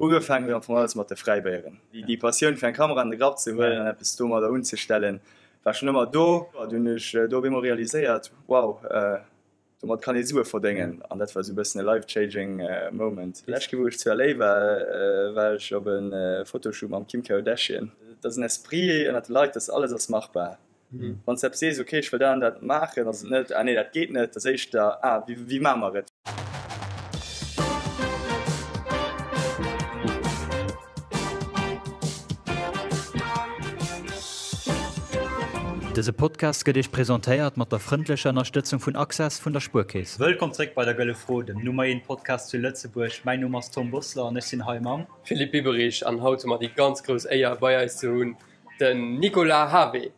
Ugefaangen huet am Fong alles mat de Fräibéieren. Déi Passioun fir eng Kamera an de Grapp ze huelen an eppes domadder unzestellen, war schonn ëmmer do. An dunn hunn ech do op eemol realiséiert, wow, domat kann ee Sue verdéngen. An dat war esou e bëssen e life-changing moment. D'lescht Kéier wou ech zu LA war, war ech op e Fotoshoot mam Kim Kardashian. Et ass en Esprit ënnert de Leit, dass alles ass machbar. Wann s de eppes sees, ok, ech wëll dat an dat maachen, ass et net, ah nee, dat geet net, dat ass éischter, ah, wéi maache mer et? Dëse Podcast gëtt Iech presentéiert mat der frëndlecher Ënnerstëtzung vun Access vun der Spuerkeess. Wëllkomm zréck bei der Gëlle Fro, dem Nummer 1 Podcast zu Lëtzebuerg. Mäin Numm ass Tom Bossler an ech sinn hei mam. Philippe Biberich an haut hu mer déi ganz grouss Éier bei eis ze hunn Den Nicolas Havé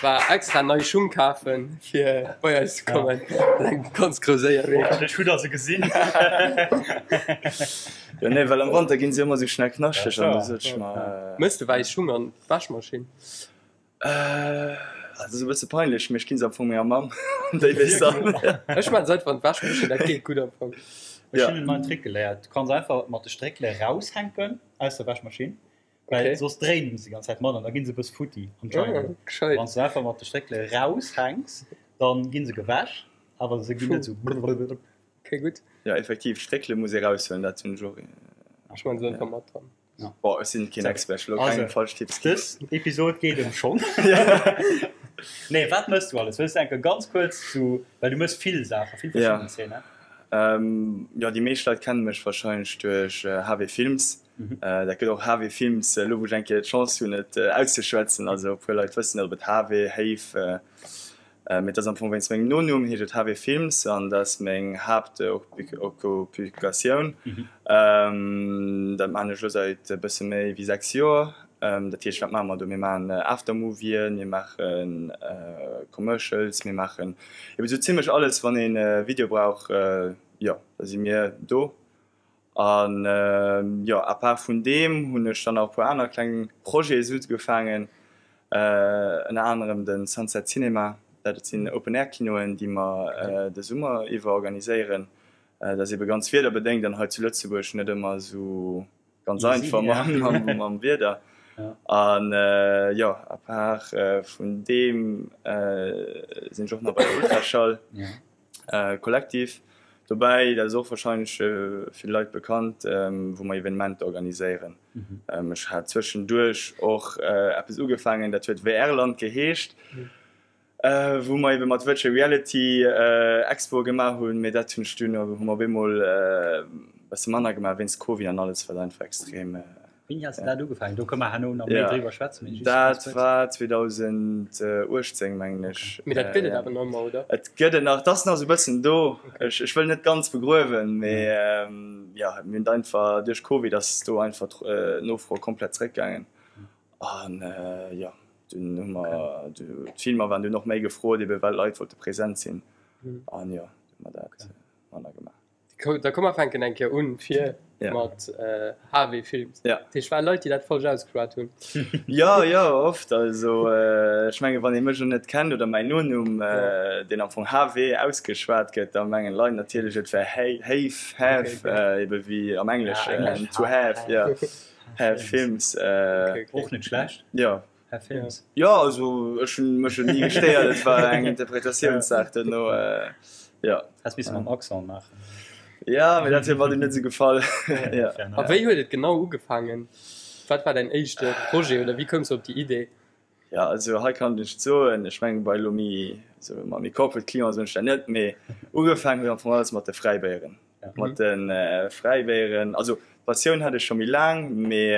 war extra nei Schung kafen fir bei eis ze kommen. Eng ganz grouss Éier wierklech. Hoffentlech hutt der se gesinn. Jo nee, well am Wanter ginn se ëmmer sou schnell knaschteg an du sot ech mer. Mëss de wäiss Schung an d'Wäschmaschinn? Dat ass e bësse peinlech, mee ech ginn se am Fong menger Mamm an déi weess dann. Ech maan se einfach an d'Wäschmaschinn, dat geet gutt am Fong. Ech hunn en neien Trick geléiert, du kanns einfach mat de Stréckele raushänken aus der Wäschmaschinn, well okay. soss dréinen se die ganze Zeit mat an da ginn se bëss futti anscheinend. Oh, Wann du einfach mat de Stréckele raushänks, dann ginn se gewäsch, awer se ginn net sou. Okay, gutt. Ja, effektiv, Stréckele muss ee raushuelen, dat hunn ech och. Ech man se einfach mat dran. Ja. Boah, ech sinn keen Expert, ech wëll och keng falsch Tipps ginn. Dës Episod geet ëm Schong. Nee, wat mëss du alles? Wëlls du enke ganz kuerz zu, well du mëss vill Saachen, vill verschidden Zeenen. Jo, déi meescht Leit kenne mech warscheinlech duerch HW Films. Dat gëtt och HW Films, elo wou ech eng Kéier d'Chance hunn et auszeschwätzen. Also e puer Leit wëssen net, ob et HW, Héif, mee et ass am Fong wéinst mengem Nonumm heescht et HW Films an dat ass meng Haaptoccupatioun. Dat maachen ech elo säit e bësse méi wéi 6 Joer. Dat heescht, wat maache mer do? Mir maachen Aftermovien, mir maache Commercials, mir maachen eben esou zimlech alles, wann een e Video brauch, jo, da si mir do. An jo, à part vun deem hunn ech dann nach e puer aner kleng Projete ugefaangen, ënner anerem de Sunset Cinema. Dat sinn Open-Air-Kinoen, déi mer de Summer iwwer organiséieren. Dat ass ebe ganz wiederbedéngt an hei zu Lëtzebuerg net ëmmer esou Ganz einfach mam Wieder. An jo, à part vun deem sinn ech och nach bei der Ultraschall Collective dobäi. Dat ass och warscheinlech ville Leit bekannt, wou mer Evenementer organiséieren. Ech hat zwëschenduerch och eppes ugefaangen, dat huet VR-Land geheescht. Wou mer ebe mat Virtual Reality Expoe gemaach hunn, mee dat hunn ech dunn, hu mer op eemol e bësse manner gemaach wéinst Covid an alles, wat einfach extrem. Wéini has de dat ugefaangen? Do kënne mer herno nach méi driwwer schwätzen, mee just ganz kuerz. Dat war 2018, mengen ech. Mee dat gëtt et awer nach ëmmer, oder? Et gëtt et nach, et ass nach esou e bëssen do. Ech wëll net ganz begruewen, mee jo, mir hunn et einfach, duerch Covid ass do einfach d'Nofro komplett zeréckgaangen. An jo, dunn hu mer, d'Filmer waren dunn och méi gefrot, ebe well Leit wollte present sinn. An jo, dunn hu mer dat manner gemaach. Da komm mer fänken eng Kéier un fir mat HW Films. Dat heescht, war Leit, déi dat falsch ausgeschwat hunn? Jo, jo, oft. Also ech menge wann ee mech elo net kennt oder mäin Nonumm, deen am Fong HW ausgeschwat gëtt, da mengen Leit natierlech et wär Héif, have, ebe wéi am Engleschen to have, jo. Här Films. Äh, Och net schlecht. Ja. Här Films. Ja, also ech hunn mech jo ni gestéiert, et war eng Interpretatiounssaach duerno. Äh, ja. Häss misse mam Accent maachen. Ja, mee dat huet mer dunn net esou gefall. Ja. A wéi huet et genau ugefaangen? Wat war däin éischte Projet oder wéi koums de op déi Idee? Ja, also hei kann ech et soen, ech mengen bei elo méi, soe mer, méi corporate Clienten soen ech dat net, mee ugefaangen huet am Fong alles mat de Fräibéieren. Mat de Fräibéieren, also d'Passioun hat ech scho méi laang, mee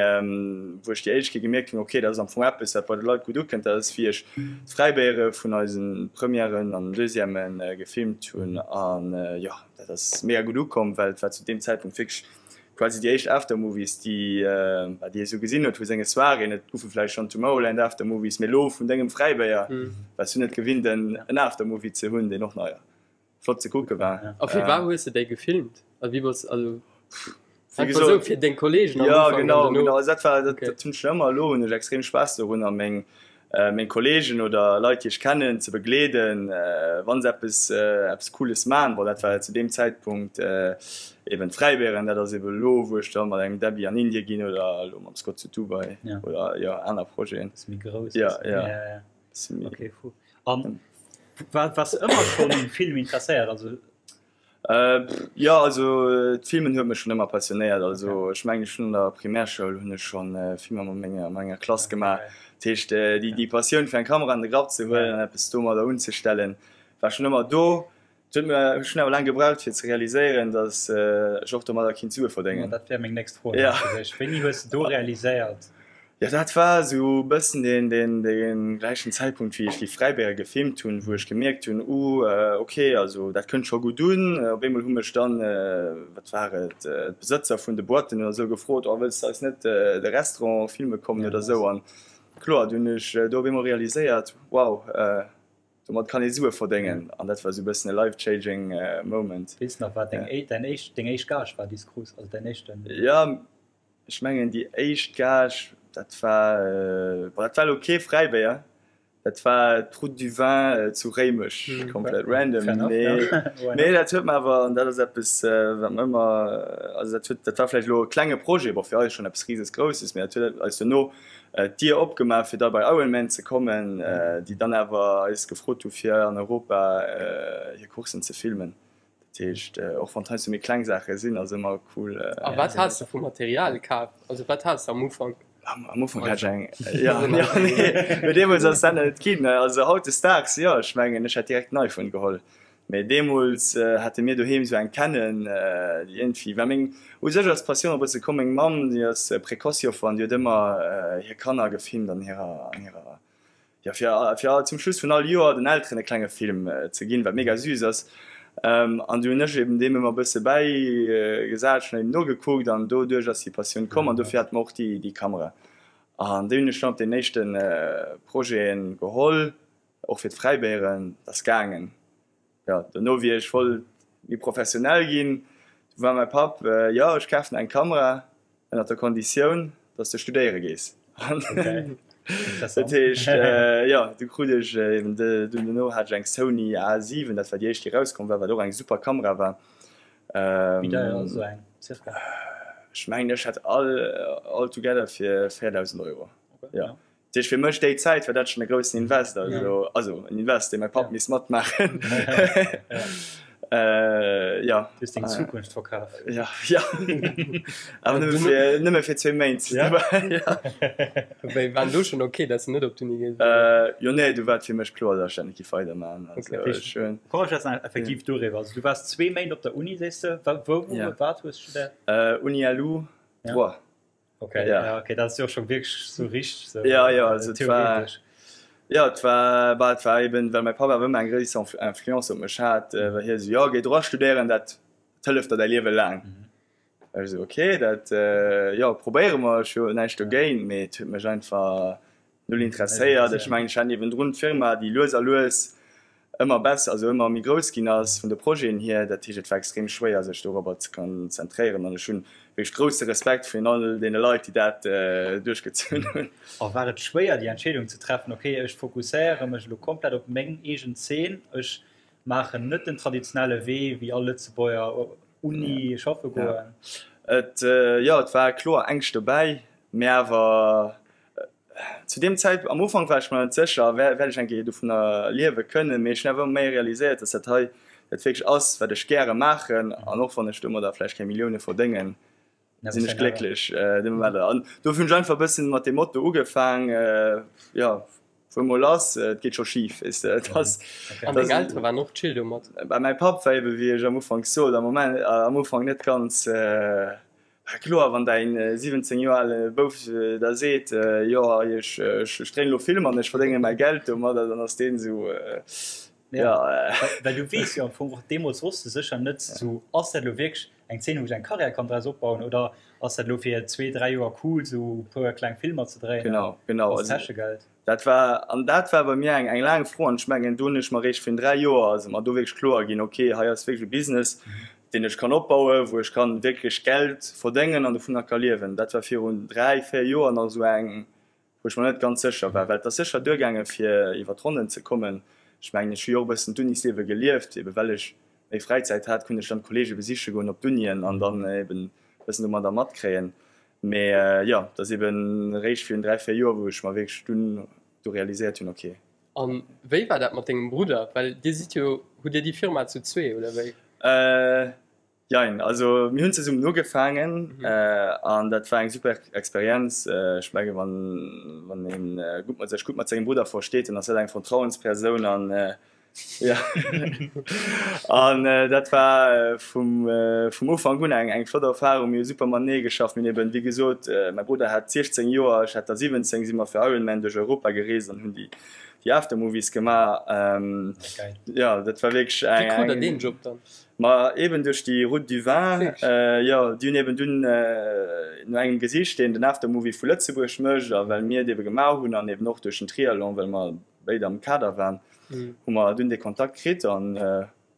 wou ech déi éischt Kéier gemierkt hunn, okay, dat ass am Fong eppes, wat bei de Leit gutt ukënnt, dat ass wéi ech d'Fräibéiere vun eise Premièren an Deuxièmen gefilmt hunn. An jo, dat ass mega gutt ukomm, well et war zu deem Zäitpunkt wierklech quasi déi éischt Aftermovies, déi déi ee sou gesinn huet vu senge Soiréen. Et goufe vläicht schonn Tomorrowland Aftermovies, mee elo vun dengem Fräibéier waars du net gewinnt en en Aftermovie ze hunn, deen och nach flott ze kucke war. A fir wat hues de déi gefilmt? A wéi bass also Wéi einfach sou fir deng Kollegen am Ufank an Ja, genau, genau. Also dat war dat, dat hunn ech schon ëmmer. Elo hunn ech extrem Spaass dorun a meng. meng Kollegen oder Leit déi ech kennen ze begleeden, wa se eppes eppes Cooles man. Bon dat war zu deem Zäitpunkt eben d'Fräibären, dat ass eben elo wou ech da mat engem Debbie an Indien ginn oder elo mam Scott zu Dubai oder jo aner Projeten. Bësse méi grouss. Jo, jo. Bësse méi. Ok, fou. An waars de ëmmer schonn um Film interesséiert? Also Jo, also d'Filmen huet mech schonn ëmmer passionéiert. Also ech mengen ech hunn an der Primärschoul hunn ech schonn Filmer mat menger mat menger Klass gemaach. Dat heescht déi déi Passioun fir eng Kamera an de Grapp ze huelen an eppes domadder unzestellen war schonn ëmmer do. Et huet mir ech hunn awer laang gebraucht fir ze realiséieren, datt ech och domadder kinnt Sue verdéngen. Dat wär meng nächst Fro gewiescht. Wéini hues de do realiséiert? Jo, dat war esou e bëssen deen, deen, dee gläichen Zäitpunkt, wéi ech déi Fräibäre gefilmt hunn, wou ech gemierkt hunn, Uh, ok, also dat kënnt scho gutt un. Op eemol hu mech dann, wat war et, d'Besëtzer vun de Boîten oder esou gefrot, Oh, wëlls de eis net de Restaurant filme kommen oder esou. An kloer, du hunn ech do op eemol realiséiert, Wow, domat kann ee Sue verdéngen. An dat war esou e bëssen e life-changing moment. Weess nach, wat deng, däin éischt, deng éischt Gage war, déi s de krus, also däin éischten? Jo. Ech mengen déi éischt Gage, dat war, bon dat war elo kee Fräibéier, dat war d'Route du Vin zu Réimech, komplett random, mee mee dat huet mer awer, an dat ass eppes wat mer ëmmer, also dat huet, dat war vläicht elo e klenge Projet, bon fir eis schonn eppes Riesesgrousses, mee dat huet eis duerno d'Dier opgemaach fir da bei Ironman ze kommen, déi dann awer eis gefrot hu fir an Europa hir Courssen ze filmen. Dat heescht, och wann et heiansdo méi kleng Saache sinn, ass ëmmer cool. A wat has de vu Material kaf? Also wat has de am Ufank? Am Ufank hat ech eng, jo, jo, nee, mee deemools ass dat nach net ginn. Also hautdesdaags, jo, ech mengen, ech hätt direkt den iPhone geholl. Mee deemools hate mir doheem esou eng Canon, déi iergendwéi, well meng, u sech ass d'Passioun och e bësse komm, meng Mamm, déi ass Précoce-Joffer an déi huet ëmmer hir Kanner gefilmt an hirer, an hirer Jo, fir, fir zum Schluss vun all Joer den Elteren e klenge Film ze ginn, wat mega süß ass. An du hunn ech eben deem ëmmer e bësse bäigesat, ech hunn eben nogekuckt an doduerch ass déi Passioun komm an dofir hate mer och déi, déi Kamera. An déi hunn ech dann op den éischte Projeten geholl, och fir d'Fräibéieren, dat ass gaangen. Jo, dono wéi ech wollt méi professionell ginn, du war mäi Papp, jo ech kafen eng Kamera ënnert der Konditioun, dass de studéiere gees. Dat heescht, jo, du krut ech eben, dunn dono hat ech eng Sony A7, dat war déi éischt déi erauskomm war, wat och eng super Kamera war. Wéi deier ass esou eng circa? Ech mengen ech hat all all together fir 4.000 Euro, jo. Dat heescht fir mech déi Zäit war dat schonn e groussen Invest, also also en Invest dee mäi Papp misst matmaachen. Jo. Du hues deng Zukunft verkaf. Jo, jo. Awer nëmme fir, nëmme fir zwee Méint. Ja. Wéi war do schonn ok, dass de net op d'Uni gees? Jo, nee, du war et fir mech kloer, dass ech dat net géif weidermaachen. Also ech hunn. Komm ech schwätzen effektiv doriwwer. Also du waars zwee Méint op der Uni, sees de. Wou, wat hues de studéiert? Uni LU, Droit. Okay, ja. ja okay, dat ass jo schon wierklech sou richteg sou ja, ja, also et war, ja, et war, bah, et war eben, well mäi Papp awer ëmmer eng gréisser Influence op mech hat, äh, war hie sou, jo, géi Droit studéieren, dat hëlleft der däi Liewe laang. Mhm. Ech sou, okay, dat, äh, jo, probéiere mer, ech hu näischt dogéint, mee et huet mech einfach null interesséiert. Ech mengen, ech hat niewendrun d'Firma, déi lues a lues ëmmer besser, also ëmmer méi grouss ginn ass vun de Projeten hier. Dat heescht, et war extrem schwéier, sech dorobber ze konzentréieren. An ech hunn wierklech grousse Respekt virun all deene Leit, déi dat duerchgezunn hunn. A war et schwéier, déi Entscheedung ze treffen, okay, ech fokusséiere mech elo komplett op meng eegen Zeen, ech maachen net den traditionelle Wee wéi all Lëtzebuerger, Uni, schaffe goen? Et, jo, et war kloer Ängscht dobäi, mee awer Zu deem Zäit, am Ufank war ech mer net sécher, wäert ech eng Kéier dovunner liewe kënnen, mee ech hunn awer ëmmer méi realiséiert, dass dat hei dat wierklech ass, wat ech gäre maachen an och wann ech domadder vläicht keng Millioune verdéngen, sinn ech glécklech domadder. An dofir hunn ech einfach e bëssen mat deem Motto ugefaang, jo, fuer mol lass, et geet scho schif, weess de. Et ass. An deng Eltere waren och chill domat? Bah, mäi Papp war ebe, wéi ech am Ufank sot, am Moment, am Ufank net ganz. Kloer, wann däin 17 Joer ale Bouf der seet, jo ech dréinen elo Film an ech verdénge mäi Geld domadder, dann ass deen esou, jo. Well du weess jo am Fong och, deemools wosst de sécher net esou, ass dat elo wierklech eng Zeen, wou ech eng Karriär kann draus opbauen oder ass dat elo fir zwee, dräi Joer cool, esou e puer kleng Filmer ze dréinen Genau, genau. als Täschegeld? Dat war, an dat war bei mir eng, eng laang Fro an ech mengen, do hunn ech mer eréischt virun 3 Joer, ass et mer do wierklech kloer ginn, okay, hei ass wierklech e Business, deen ech kann opbauen, wou ech kann wierklech Geld verdéngen an dovunner ka liewen. Dat war virun 3, 4 Joer nach esou eng, wou ech mer net ganz sécher war, well et ass sécher duergaange fir iwwer d'Ronnen ze kommen. Ech mengen, ech hu jo och e bëssen d'Unisliewe gelieft, ebe well ech méi Fräizäit hat, konnt ech dann d'Kollege besiche goen op d'Unien an dann eben e bëssen domadder matkréien. Mee jo, et ass eben eréischt virun 3, 4 Joer, wou ech mer wierklech dunn do realiséiert hunn, okay. A wéi war dat mat dengem Brudder? Well dir sidd jo, hutt Dir déi Firma zu zwee oder wéi? Jein, also mir hunn zesummen ugefaangen an dat war eng super Experienz. Ech menge wann wann een gutt mat sech gutt mat sengem Brudder versteet, dann ass dat eng Vertrauenspersoun an jo an dat war vum vum Ufank un eng eng flott Erfarung. Mir hu super matenee geschafft. Mir hunn eben wéi gesot, mäi Brudder hat 16 Joer, ech hat der 17, si mer fir Ironman duerch Europa gereest an hunn déi déi Aftermovies gemaach. Jo, dat war wierklech eng. Wéi krut der deen Job dann? Ma eben duerch déi Route du Vin, jo, déi hunn eben dunn no engem gesicht, deen den Aftermovie vu Lëtzebuerg mécht. A well mir et ebe gemaach hunn an eben och duerch den Triathlon, well mer béid am Kader waren, hu mer dunn dee Kontakt kritt an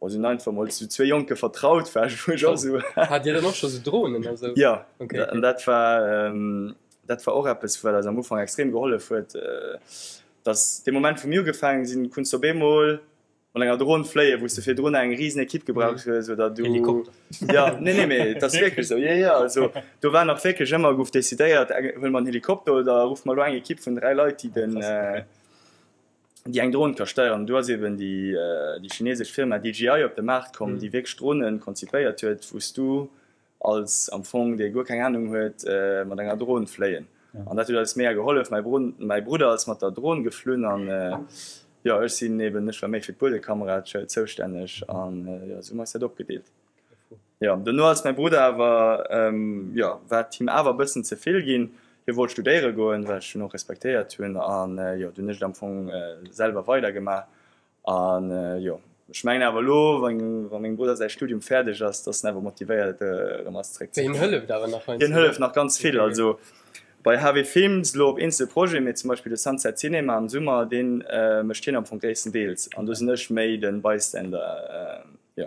bon, sinn einfach mol zu zwee Jonke vertraut, war ech och esou. Hat Dir dann och scho sou Dronen a sou? Jo, an dat war, dat war och eppes, wat eis am Ufank extrem gehollef huet, dass dee Moment, wou mir ugefaangen sinn, kunns de op eemol Mat enger Dron fléien, wou s de virdrun eng risen Equipe gebraucht hues oder du. Helikopter. Ja, nee, nee, mee et ass wierklech esou. Jo, jo, also do war nach wierklech ëmmer, gouf decidéiert, huele mer en Helikopter oder ruffe mer elo eng Equipe vun 3 Leit, déi den, déi eng Dron ka steieren. An do ass eben déi, déi chinesesch Firma DJI op de Maart komm, déi wierklech Drone konzipéiert huet, wou s du als am Fong dee guer keng Ahnung huet, mat enger Dron fléien. An dat huet eis mega gehollef. Mäi Bro, mäi Brudder ass mat der Dron geflunn an jo, ech sinn eben, ech war méi fir d'Buedekamera zoustänneg an jo, esou hu mer eis dat opgedeelt. Jo, dono ass mäi Brudder awer, jo, war et him awer e bëssen ze vill ginn. Hie wollt studéiere goen, wat ech dunn och respektéiert hunn an jo, dunn hunn ech et am Fong selwer weidergemaach. An jo, ech mengen awer elo, wa mengem Brudder säi Studium fäerdeg ass, dass en awer motivéiert erëm ass zeréck ze kommen. Hien hëlleft awer nach heiansdo? Hien hëlleft nach ganz vill. Also bei HW Films elo op eenzel Projeten, mee zum Beispill de Sunset Cinema am Summer, dee mécht hien am Fong gréisstendeels an do sinn ech méi de Bystander, jo.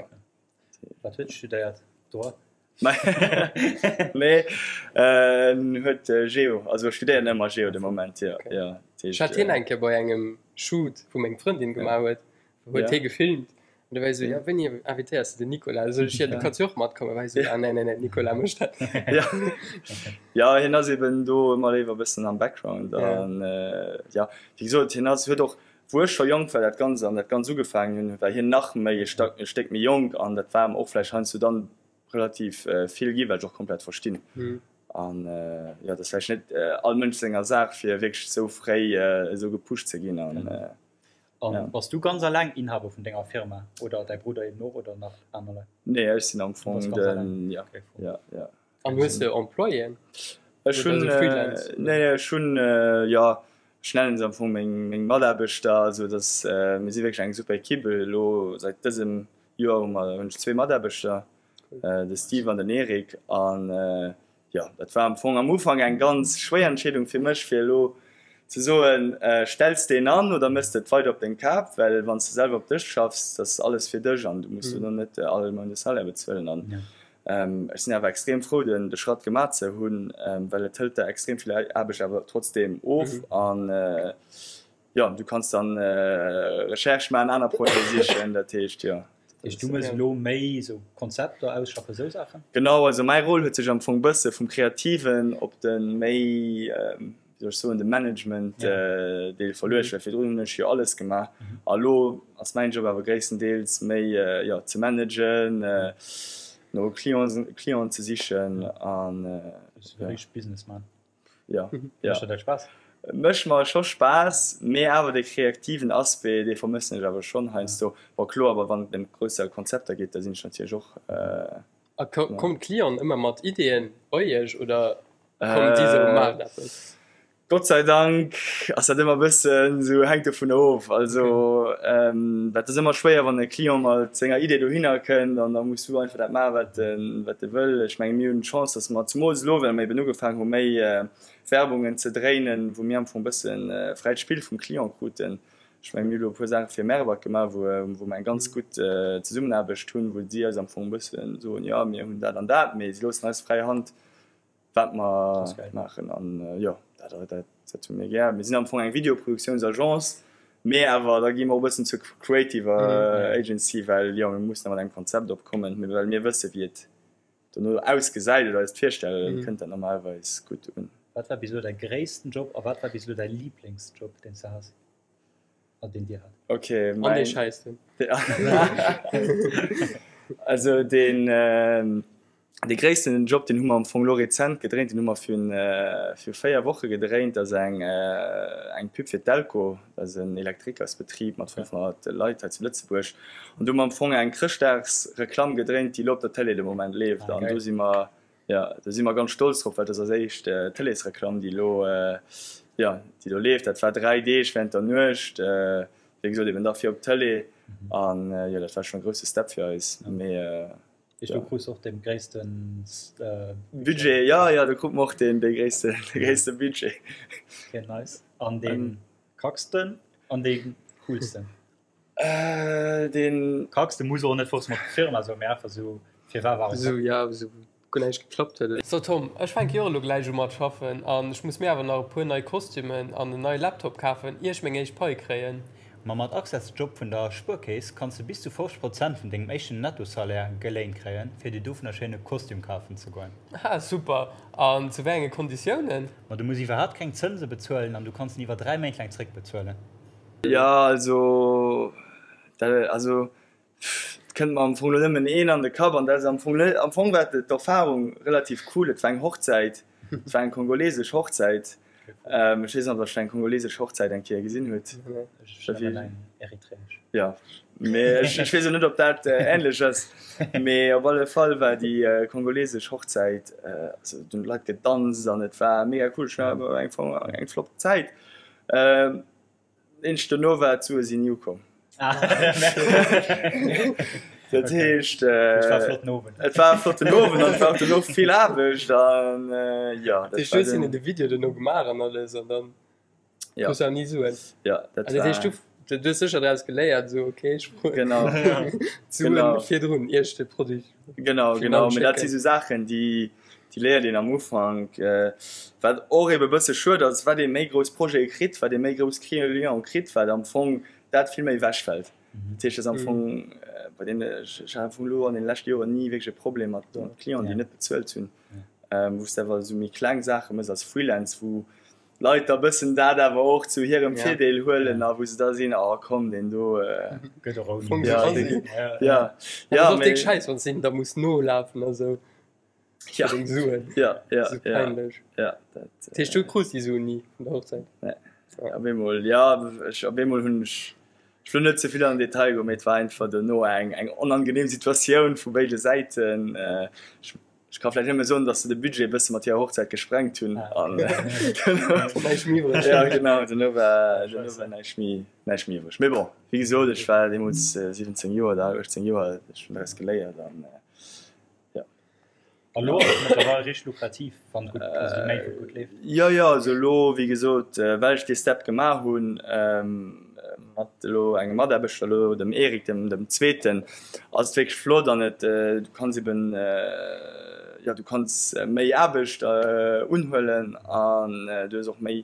Wat huet studéiert? Droit? Nee, en huet Geo, also studéiert ëmmer Geo de Moment, jo, jo. Ech hat hien eng Kéier bei engem Shoot, wou meng Frëndin gemaach huet, huet hie gefilmt an du war hie sou, jo wéini invitéiers de den Nicolas? Sot ech, jo du kanns jo och matkommen. War hie sou, ah nee nee nee, Nicolas mécht dat. Jo, jo hien ass eben do ëmmer léiwer e bëssen am Background an jo, wéi gesot, hien ass, huet och Wou ech scho jonk war, dat Ganzt an dat Ganz ugefaangen hunn, war hien nach méi e Stéck méi jonk an dat war em och vläicht heiansdo dann relativ vill gi, wat ech och komplett verstinn. An jo, et ass vläicht net all Mënsch senger Saach, fir wierklech esou fréi esou gepusht ze ginn. An ja. Bass du ganz alleng Inhaber vun denger Firma oder däi Brudder eben och oder nach aner Leit? Nee, ech sinn am Fong den, jo, jo, jo. An hues de Employéen? Ech hunn, nee, ech hunn, jo, ech nennen se am Fong meng, meng Mataarbechter. Also dass, mir si wierklech eng super Equipe. Elo säit dësem Joer hu mer, hunn ech zwee Mataarbechter, de Steve an den Eric. An jo, dat war am Fong am Ufank eng ganz schwéier Entscheedung fir mech, fir elo ze soen, stells de een an oder méchs de et weider op deng Kap? Well wann s de selwer op dech schaffs, dat ass alles fir dech an du muss duerno net all Mount e Salaire bezuelen. An Ech sinn awer extrem frou den de Schratt gemaach ze hunn, well et hëlt der extrem vill Aarbecht awer trotzdeem of an jo du kanns dann Recherche maachen, aner Projete sichen, dat heescht jo. Dat heescht du méchs elo méi esou Konzepter ausschaffen, esou Saachen? Genau, also mäi Rôle huet sech am Fong bësse vum Kreativen op de méi wéi soll ech soen, de Management Deel verluecht, well virdrun hunn ech jo alles gemaach a lo ass mäin Job awer gréisstendeels méi jo ze managen, no Clienten Clienten ze sichen an Du bass e richtege Businessman. Jo, jo. Mécht der dat Spaass? Mécht mer scho Spaass, mee awer de kreativen Aspect, dee vermëssen ech awer schonn heiansdo. Bon kloer, awer wann et ëm gréisser Konzepter geet, da sinn ech natierlech och. A kommen d'Clienten ëmmer mat Ideeën bei iech oder kommen si sou, maacht eppes? Gott sei Dank ass dat ëmmer e bëssen esou, hänkt dovun of. Also dat ass ëmmer schwéier, wann e Client mat senger Idee dohinner kënnt an da muss du einfach dat maachen, wat en, wat e wëll. Ech menge mir hunn d'Chance, datt mer zumools elo, well mer eben ugefaangen hu méi Werbungen ze dréinen, wou mir am Fong e bësse fräit Spill vum Client kruten. Ech menge mir hu elo e puer Saache fir Merwert gemaach, wou wou mer eng ganz gutt Zesummenaarbecht hunn, wou si eis am Fong e bësse soen, jo mir hunn dat an dat, mee si loossen eis fräi Hand. Wat mer maachen an jo, dat hu mir gär. Mir sinn am Fong eng Videoproduktiounsagence, mee awer da gi mer och e bëssen zur creativer Agency, well jo mir mussen mat engem Konzept opkommen, well mir wësse wéi et dono ausgesäit oder eis et virstellen, kënnt dat normalerweis gutt un. Wat war bis elo däi gréissten Job a wat war bis elo däi Liblingsjob, deen s de has? An deen Dir hat. Okay, An dee Schäissten. Also deen dee gréissten Job, deen hu mer am Fong elo rezent gedréint, deen hu mer virun viru 4 Woche gedréint. Dat ass eng eng Pub fir d'Elco, dat ass en Elektrikersbetrib mat 500 Leit hei zu Lëtzebuerg. An do hu mer am Fong eng Chrëschtdagsreklamm gedréint, déi elo op der Tëlee de Moment leeft. An do si mer Jo, do si mer ganz stolz drop, well dat ass eis éischt Tëleesreklamm, déi elo, jo, déi do leeft. Dat war 3 Deeg während der Nuecht, wéi gesot eben da fir op d'Tëlee. An jo, dat war schonn e grousse Step fir eis. Mee jo. Du krus och dee gréisste Budget. Jo, jo, do krut mer och dee gréisste, dee gréisste Budget. Ok, nice. An dee kacksten an dee coolsten? Deen. Kackste muss och net forcément d'Firma soen, mee einfach sou firwat war et Sou, ja, sou guer näischt geklappt huet. So Tom, ech fänke jo och elo gläich u mat schaffen an ech muss mir awer nach e puer nei Kostümen an en neie Laptop kafen ier ech meng éischt Pai kréien. Ma mat Access Job vun der Spuerkeess kanns de bis zu 50 Prozent vun dengem éischten Nettosalaire geléint kréien, fir dir dovunner schéine Kostüm kafen ze goen. Ah super, an zu wéi enge Konditiounen? Ma du muss iwwerhaapt keng Zënse bezuelen an du kanns en iwwer 3 Méint laang zréckbezuelen. Jo, also dat, also et kënnt mer am Fong elo nëmmen een an de Kapp an dat ass am Fong net, am Fong war d'Erfarung relativ cool. Et war eng Hochzäit, et war eng kongolesesch Hochzäit. Ech weess net, ob der schonn eng kongolesesch Hochzäit eng Kéier gesinn hutt. Ech nëmmen eng eritreesch. Jo, mee ech weess och net, ob dat änlech ass. Mee op alle Fall war déi kongolesesch Hochzäit, also do hunn d'Leit gedanzt an et war mega cool. Ech hat eng flott Zäit. Eenzeg dono war d'Sue sinn ni ukomm. Dat heescht Et war e flotten Owend. Et war e flotten Owend an et war och dono vill Aarbecht an jo. Dat heescht du hues hinnen de Video dono gemaach an alles an dann krus du awer ni Suen? Jo, dat war. Dat heescht du du hues sécher draus geléiert esou ok ech Genau. D'Suen virdrun ier ech de Produit. Genau, genau, mee dat si sou Saachen déi déi léiert een am Ufank. Wat och ebe bësse schued ass, wat ee méi grouss Projete kritt, wat ee méi grouss Clienten kritt, wat am Fong dat vill méi ewechfält. Dat heescht, dass am Fong bei deene, ech hat am Fong elo an deene leschte Joren ni wierklech e Problem mat Clienten, déi net bezuelt hunn, wou s de awer esou méi kleng Saache méchs als Freelance, wou Leit da bëssen dat awer och zu hirem Virdeel huelen a wou se da sinn, oh komm, deen do gëtt och ouni. Ja, ja, ja, mee. Déck Schäiss, wann s de hinnen da muss nolafen a sou. Ja, Fir deng Suen. ja, ja, Sou ja, peinlech. ja, dat. Dat heescht, du krus déi Suen ni vun der Hochzäit? Nee. Op eemol, ja, ech, op eemol hunn ech, ech wëll net ze vill an den Detail goen, mee et war einfach dono eng, eng onangenehm Situatioun vu béide Säiten. Ech Ech ka vläicht nëmme soen, datt se de Budget e bësse mat hirer Hochzäit gesprengt hunn an Näischt méi iwwreg. Ja genau, duerno war duerno war näischt méi näischt méi iwwreg. Mee bon, wéi gesot, ech war deemools 17 Joer oder 18 Joer, ech hunn draus geléiert an jo. A lo ass et mëttlerweil richteg lukrativ, wann et gutt, also déi Méint, wou et gutt leeft. Jo, jo, also elo, wéi gesot, well ech dee Step gemaach hunn, mat elo engem Mataarbechter elo, dem Eric, dem dem zweeten, ass et wierklech flott an et du kanns eben jo du kanns méi Aarbecht unhuelen an du hues och méi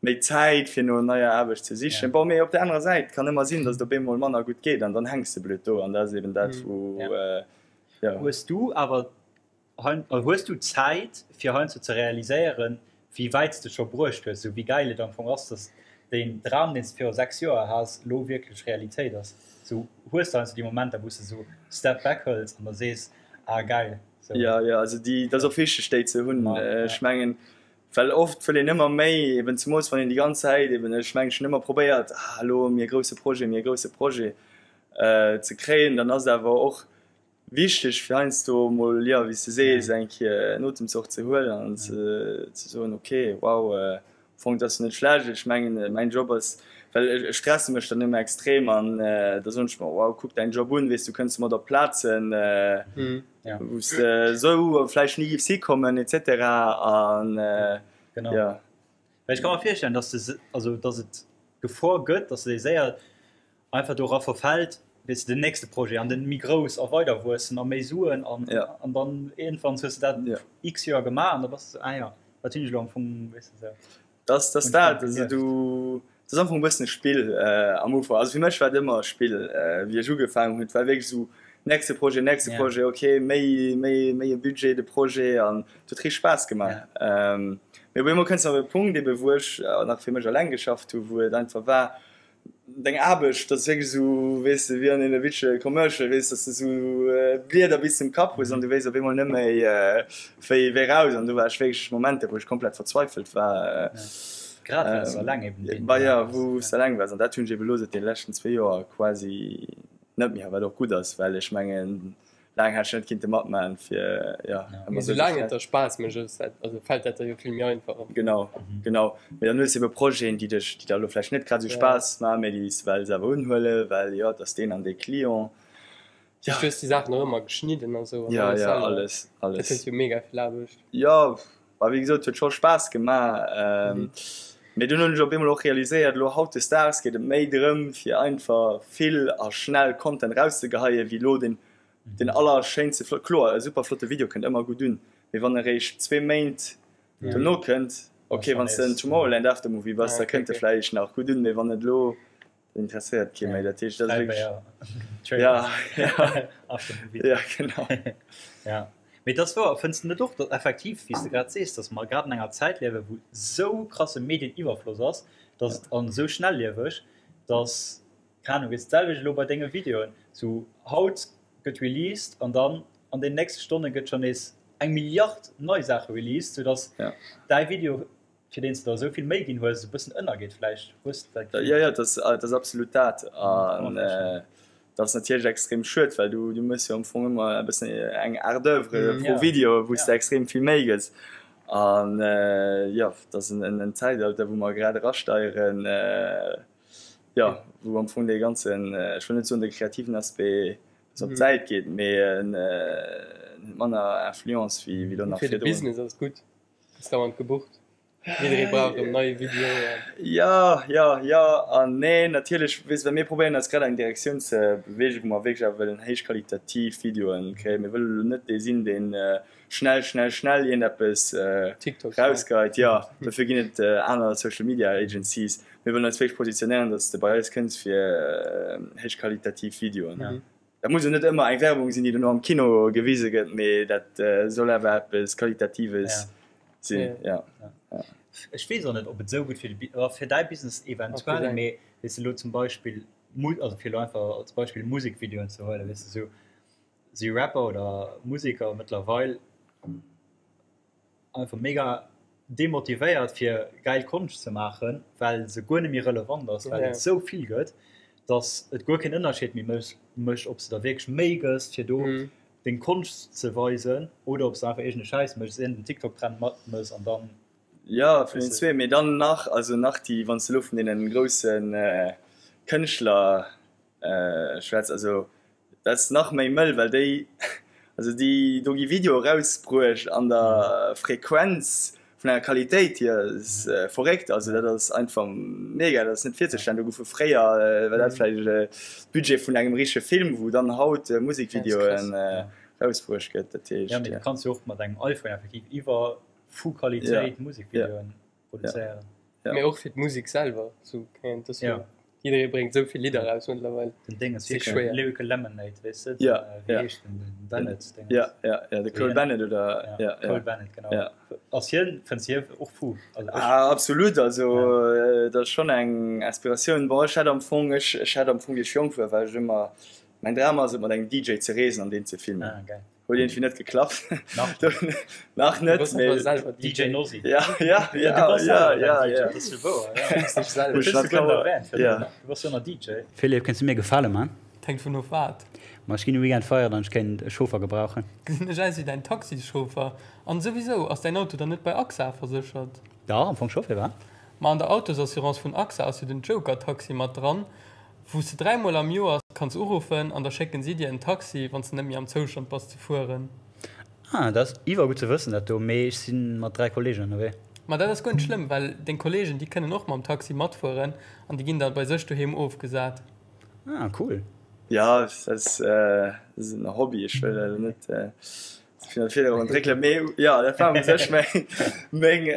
méi Zäit fir no neier Aarbecht ze sichen. Bon, mee op der anerer Säit kann ëmmer sinn, datt et op eemol manner gutt geet an dann hänks de blöd do an dat ass eben dat wou jo. Hues du awer Hues du Zäit fir heiansdo ze realiséieren, wéi wäit s de scho bruecht hues, esou wéi gäil et am Fong ass, dass deen Dram, deen s de viru 6 Joer has, elo wierklech Realitéit ass? Esou, hues de heiansdo déi Momenter, wou s de esou Step back hëls an da sees, ah gäil, esou. Jo, jo, also déi, dat ass och wichteg, déi ze hunn. Ech mengen, well oft wëll een ëmmer méi, eben zemools wann een déi ganz Zäit eben, ech mengen, ech hunn ëmmer probéiert, ah elo mir e grousse Projet, mir e grousse Projet ze kréien, dann ass et awer och Wichteg fir heiansdo mol, jo, wéi s de sees, eng Kéier en Otemzoch ze huelen an ze soen, ok, wow, am Fong, et ass jo net schlecht. Ech mengen, mäin Job ass, well ech stresse mech dann ëmmer extrem an da soen ech mer, wow, kuck däin Job un, weess du kënns domat op Plazen, wou s de esou vläicht ni giffs hikommen et cetera an jo. Well ech ka mer virstellen, dass de, also dass et d'Gefor gëtt, dass de séier einfach dora verfält. Weess de, den nächste Projet an den méi grouss a weider wuessen a méi Suen an an dann iergendwanns hues de dat x Joer gemaach an da bass de sou, ah jo, wat hunn ech elo am Fong, weess de sou. Dass dass dat, also du, dat ass am Fong e bëssen e Spill am Ufank. Also fir mech war et ëmmer e Spill, wéi ech ugefaangen hunn. Et war wierklech esou, nächste Projet, nächste Projet, okay, méi, méi, méi e Budget, de Projet an et huet richteg Spaass gemaach. Mee op eemol kënns de op e Punkt ebe wou ech nach fir mech eleng geschafft hu, wou et einfach war, Deng Aarbecht, dat ass wierklech esou, weess de, wéi an deene witschege Commercial, weess, dass de esou Blieder bis zum Kapp hues an du wéisst op eemol net méi, wéi wéi raus. An do war ech wierklech Momenter, wou ech komplett verzweifelt war. Grad well s de eleng eben deen Bah ja, wou s de eleng waars. An dat hunn ech ebe lo säit deene leschten zwee Joer quasi net méi, wat och gutt ass, well ech mengen, Laang hätt ech net kinnte matmaen fir jo Mee soulaang et der Spaass mécht ass dat, also fält dat der jo vill méi einfach. Genau, genau. Mee dann hues de ebe Projeten déi dech, déi der elo vläicht net grad esou Spaass maachen, mee déi s de wells awer unhuelen, well jo et ass deen an dee Client. Jo. Du hues déi Saachen och ëmmer geschnidden a sou an alles selwer. Jo, jo, alles, alles. Dat huet jo mega vill Aarbecht. Jo, bah wéi gesot huet scho Spaass gemaach. Mee dunn hunn ech op eemol och realiséiert, elo hautdesdaags geet et méi drëm fir einfach vill a schnell Content erauszegeheien, wéi elo den den allerschéinste flott, kloer e super flotte Video kënnt ëmmer gutt un, mee wann e réischt zwee Méint dono kënnt, ok wann s de en Tomorrowland Aftermovie bass, da kënnt e vläicht nach gutt un, mee wann et elo Dat interesséiert kee méi. Dat heescht, dat ass wierklech. Ja, ja. Ja, genau. Ja. Mee et ass wouer, fënns de net och, datt effektiv, wéi s de grad sees, datt mer grad an enger Zäit liewen, wou esou krasse Medieniwwerfloss ass, datt et an esou schnellieweg, datt, keng Ahnung, weess d'selwecht elo bei denge Videoen, sou haut gëtt released an dann an den nächste Stonne gëtt schonn nees eng Milliard nei Saache released, sou datt däi Video fir deen s de der esou vill Méi ginn hues, e bëssen ënnergeet vläicht. Hues de dat Gefill? Jo, jo, dat ass absolut dat. An dat ass natierlech extrem schued, well du méchs jo am Fong ëmmer e bëssen eng Art d'oeuvre pro Video, wou s de extrem vill Méi gëss. An jo, dat ass en Zäitalter, wou mer grad erasteieren, jo, wou am Fong dee ganzen, ech wëll net soen de kreativen Aspect e bëssen op d'Säit geet, mee en huet manner Influence wéi elo nach virdrun. Fir de Business ass et gutt. Ass dauernd gebucht. Jidderee brauch erëm nei Videoen. Jo, jo, jo an nee. Natierlech, weess de, mir probéieren eis grad an eng Direktioun ze beweegen, wou mer wierklech awer wëllen héichqualitativ Videoen kréien. Mir wëlle lo net dee sinn, dee schnell, schnell, schnell iergendeppes rausgeheit. Jo, dofir ginn et aner Social Media Agencies. Mir wëllen eis wierklech positionéieren, datt s de bei eis kënns fir héichqualitativ Videoen. Dat muss jo net ëmmer eng Werbung sinn, déi dono am Kino gewise gëtt, mee dat soll awer eppes Qualitatives sinn. Ja. Ech weess och net, ob et esou gutt fir de, fir däi Business eventuell, mee weess de elo zum Beispill, also fir elo einfach als Beispill Musekvideoen ze huelen, weess de, esou si Rapper oder Museker mëttlerweil, Einfach mega demotivéiert fir gäil Konscht ze maachen, well se guer net méi relevant ass, well et esou vill gëtt, dass et guer keen Ënnerscheed méi mécht, ob s de der wierklech Méi gëss fir do deng Konscht ze weisen oder ob s de einfach iergend e Schäiss méchs, iergend en TikTok-Trend matmëss an dann. Jo, vun den zwee, mee dann nach, also nach déi, wann s de elo vun deene grousse Kënschtler schwätz, also dat ass nach méi mëll, well déi, also déi, do gi Videoe rausbruecht an der Frequenz vun enger Qualitéit, déi ass verréckt, also dat ass einfach mega, dat ass net virzestellen. Do goufe fréier, war dat vläicht e Budget vun engem richtege Film, wou dann haut Musekvideoen rausbruecht gëtt, dat heescht. Jo, mee du kanns jo och mat engem iPhone effektiv iwwer vu Qualitéit Musekvideoen produzéieren. Ja. Mee och fir d'Musek selwer, sou keng Ahnung, dass jo jidderee bréngt sou vill Lidder raus mëttlerweil. Den Ding ass wierklech Lyrical Lemonade, weess de? Ja, wéi heescht den, den Bennett Ding? Ja, ja, ja, de Cole Bennett oder? Ja, Cole Bennett, genau. Ja. Ass hien, fënns hie och fou? Also ech. Ah, absolut, also dat ass schonn eng Inspiratioun. Bon, ech hat am Fong, ech, ech hat am Fong, wéi ech jonk war, war ech ëmmer, mäin Dram ass et mat engem DJ ze reesen an deen ze filmen. Ah, geil. Huet iergendwéi net geklappt. Nach net. Nach net. Du bass awer selwer DJ Nossi. Ja, ja, ja, ja, ja, ja. Dat ass jo wouer, ja. Films dech selwer. Hues du guer net erwähnt, Philippe. Du bass jo nach DJ. Philippe, kéints du mir gefale man? Et hänkt vun of wat. Ma ech ginn de Weekend feieren an ech kéint e Chauffer gebrauchen. Gesinn ech aus wéi däin Taxischauffer? An souwisou, ass däin Auto dann net bei AXA verséchert? Dach, am Fong scho, firwat? Ma an der Autosassurance vun AXA ass jo den Joker-Taxi mat dran, wou s de dräimol am Joer kanns uruffen an da schécken si dir en Taxi, wann s de net méi am Zoustand bass ze fueren. Ah, dat ass iwwer gutt ze wëssen dat do, mee ech si mat 3 Kollegen ënnerwee. Ma dat ass guer net schlëmm, well deng Kollegen, déi kënnen och mam Taxi matfueren an déi ginn da bei sech doheem ofgesat. Ah, cool. Jo, dat ass en Hobby, ech wëll elo net ze vill an d'Virdergrond dréckelen, mee jo, dat war u sech meng, meng,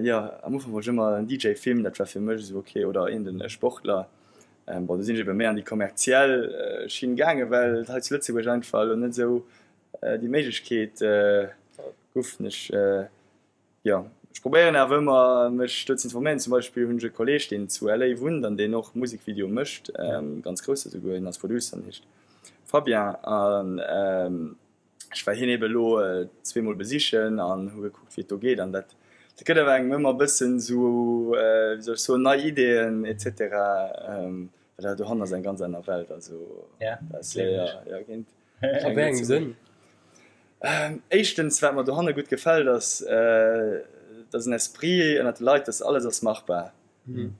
jo, am Ufank wollt ech ëmmer en DJ filmen, dat war fir mech esou ok, oder iergend e Sportler. Bon, do sinn ech ebe méi an déi kommerziell Schinn gaangen, well et hei zu Lëtzebuerg einfach elo net esou déi Méiglechkeet gouf. Ech. Jo, ech probéieren awer ëmmer mech do ze informéieren. Zum Beispill hunn ech e Kolleeg deen zu LA wunnt an deen och Musekvideo mécht, ganz grouss esouguer, hien ass Producer an heescht Fabien an ech war hien ebe elo zweemol besichen an hu gekuckt wéi et do geet an dat dat gëtt awer engem ëmmer e bëssen esou, wéi soll ech soen, nei Ideeën et cetera, well dat dohannen ass eng ganz aner Welt, also dat ass jo jo géint. A wéi engem Sënn? Éischtens, wat mer dohanne gutt gefält, ass, dass en Esprit ënnert de Leit, dass alles ass machbar.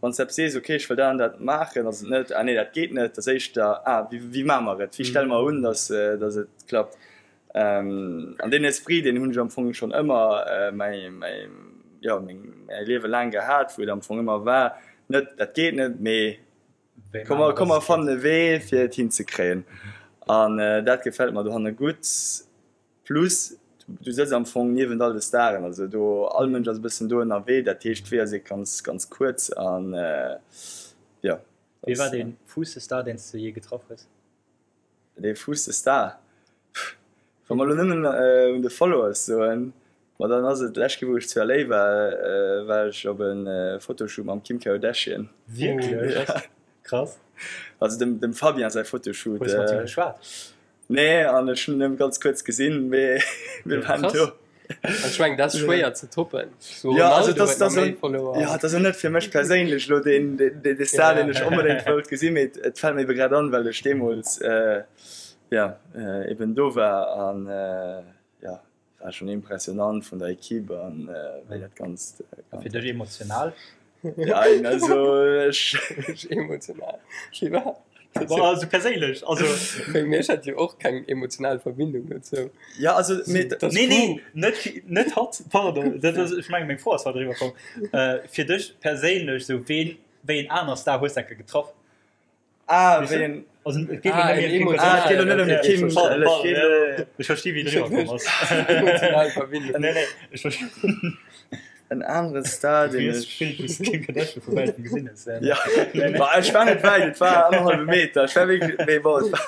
Wann s de eppes sees, ok, ech wëll dat an dat maachen, ass et net, ah nee, dat geet net, dat ass éischter, ah, wéi maache mer et, wéi stelle mer un, dass et klappt. An deen Esprit, deen hunn ech am Fong schonn ëmmer mäi, mäi, jo, meng, mäi Liewe laang gehat, wou et am Fong ëmmer war, net dat geet net, mee Komm mer, komm mer fannen e Wee fir et hinzekréien. An dat gefält mer dohanne gutt. Plus du sëtz am Fong niewent all de Staren, also do all Mënsch ass e bëssen do ënnerwee, dat heescht d'Weeër si ganz, ganz kuerz an jo. Wie war dee fuuste Star, deen s de jee getraff hues? Dee fuuste Star? Pff, wa mer elo nëmmen un de Followers soen, ma dann ass et d'lescht Kéier wou ech zu LA war, war ech op e Fotoshoot mam Kim Kardashian. Wierklech? Krass. Also dem, dem Fabien säi Fotoshoot. Hues mat him geschwat? Nee, an ech hunn en nëmme ganz kuerz gesinn, mee mir waren do. Ech mengen dat ass schwéier ze toppen. So ja, also das, das, ja, dat ass net fir mech perséinlech lo den, den, den, den Star, den ech onbedéngt wollt gesinn, mee et fält mir ebe grad an, well ech deemools äh, ja, äh, eben do war an äh, ja, war schon impressionant vun der Equipe an äh, wéi dat Ganzt. Äh, fir dech emotional? Ja, also ech. Emotional. War. Bon, also perséinlech, also. Bei mir hat jo och keng emotional Verbindung dozou. Ja, also mee. Nee, nee, net, net hatt, pardon, dat ass, ech mengen meng Fro ass falsch eriwwer komm. Fir dech perséinlech, sou ween, wéi en aner Star hues de enke getraff? Ah, wéi en. Also et geet elo net méi ëm d'Kim Ah, et geet elo net ëm d'Kim, Pardon, et pardon, geet elo. ech versti wéi et eriwwer komm ass. Emotional Verbindung. Nee, nee, ech versti. En anere Star, deen ech. Bild, wéi s de d'Kim Kardashian vu wäitem gesinn hues. Ja, ma ech war net wäit, et war annerhallwe Meter. Ech war wierklech, mee bon, et war.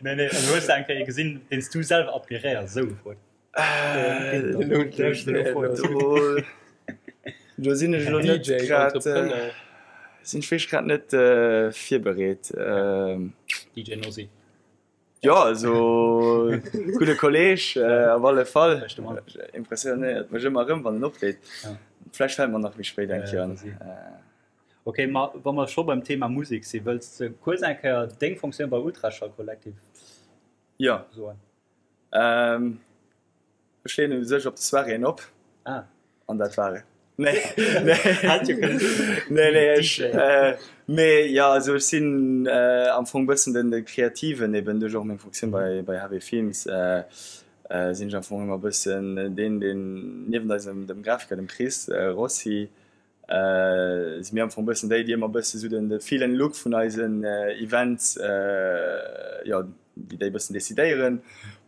Nee, nee, also hues de eng Kéier ee gesinn, deen s du selwer admiréiers, esou gefrot. Do sinn ech elo net grad, sinn ech wierklech grad net virbereet. DJ Nosi. Jo, also gudde Kolleg op alle Fall. Impressionéiert mech ëmmer erëm, wann en opleet. Vläicht fält mer nach méi spéit eng Kéier an. Ok, ma wa mer scho beim Thema Musek sinn, wëlls de kuerz eng Kéier deng Funktioun bei Ultraschall Collective soen? Ech leeën u sech op de Soiréeën op. Ah. An dat war et. Nee, nee. Hätt jo kënnen sinn. Nee, nee, ech, mee jo, also ech sinn am Fong bëssen den, de Kreativen, eben duerch och meng Funktioun bei, bei HB Films, sinn ech am Fong ëmmer bëssen deen, deen niewent eisem, dem Grafiker, dem Chris Rossi, si mir am Fong bëssen déi, déi ëmmer bësse sou den de Feel and Look vun eisen Events, jo, déi déi bëssen decidéieren.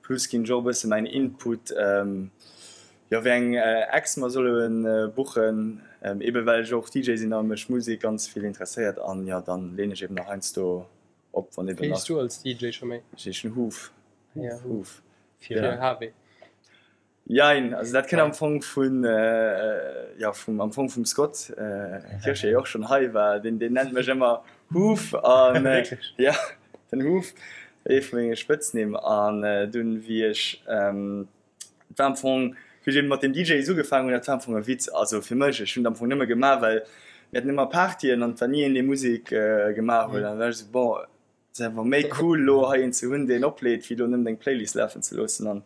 Plus ginn ech och e bësse mäin Input, jo, wéi eng Acts mer solle buchen, ebe well ech och DJ sinn a mech Musek ganz vill interesséiert. An jo, dann leen ech eben nach heiansdo op, wann eben Wéi nach. heeschs du als DJ scho méi? Ech heeschen Hoof. Ja, Hoof. Fir HB. Jein, also dat kënnt am Fong vun, jo vum, am Fong vum Scott Kirsch, dee jo och schonn hei war, deen, deen nennt mech ëmmer Hoof an, jo, den Hoof, ee vu menge Spëtznimm. An dunn, wéi ech, et war am Fong, wéi ech eben mat dem DJs ugefaangen hunn, dat war am Fong e Witz, also fir mech, ech hunn et am Fong nëmme gemaach, well mir haten ëmmer Partyen an et war ni een, dee Musek gemaach huet. An da war ech esou, bon, Et ass einfach méi cool lo hei een ze hunn deen opleet wéi lo nëmmen deng Playlist lafen ze loossen an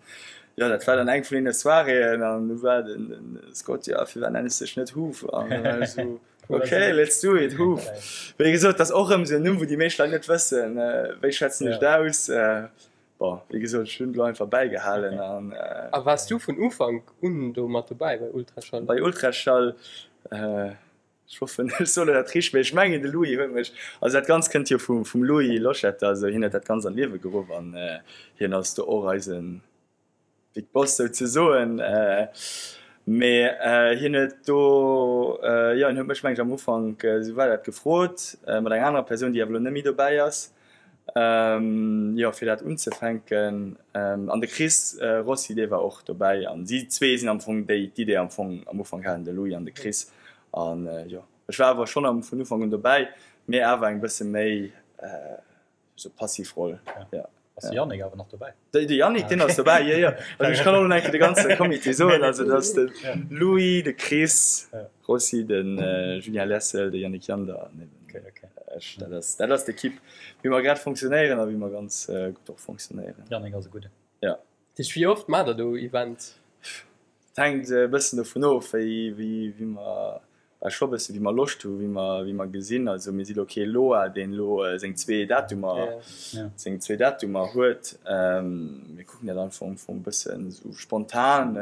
jo dat war dann eng vun deene Soiréeën an du war den den Scott jo firwat nenns dech net Hoof an da war ech esou ok let's do it Hoof. Wéi gesot dat ass och erëm esou en Numm wou déi meescht Leit net wëssen wéi schwätzen ech et aus. Bon wéi gesot ech hunn et lo einfach bäigehalen an. A waars du vun Ufank un do mat dobäi bei Ultraschall? Bei Ultraschall? Ech hoffen, ech soen dat richteg, mee ech mengen, de Louis huet mech, also dat Ganzt kënnt jo vum, vum Louis Loschetter, also hien huet dat Ganzt an d'Liewe geruff an hien ass do och eise Big Boss souzesoen. Mee hien huet do, jo, hien huet mech, meng ech, am Ufank, esou war dat, gefrot, mat enger anerer Persoun, déi awer elo net méi dobäi ass, jo, fir dat unzefänken. An de Chris Rossi, dee war och dobäi an si zwee sinn am Fong déi, d'Idee am Fong am Ufank haten, de Louis an de Chris. An jo, ech war awer schonn am vun Ufank un dobäi, mee awer eng bësse méi sou passiv Roll. Ja. Ass de Yannick awer nach dobäi? De, de Yannick, deen ass dobäi, jo, jo. Also ech kann och nach eng Kéier de ganze Comité soen. Also dat ass de Louis, de Chris Rossi, de Julien Lessel, de Yannick Jander an eben ech. Dat ass, dat ass d'Ekipp, wéi mer grad fonctionnéieren a wéi mer ganz gutt och fonctionnéieren. Yannick ass e gudden. Ja. Dat heescht, wéi oft maacht der do Events? Et hänkt e bëssen dovun of, wéi, wéi, wéi mer, well scho e bësse wéi mer Loscht hu, wéi mer, wéi mer gesinn. Also mir si lo kee Loa, deen elo seng zwee Datumer, seng zwee Datumer huet. Mir kucken dat einfach am Fong e bëssen esou spontan,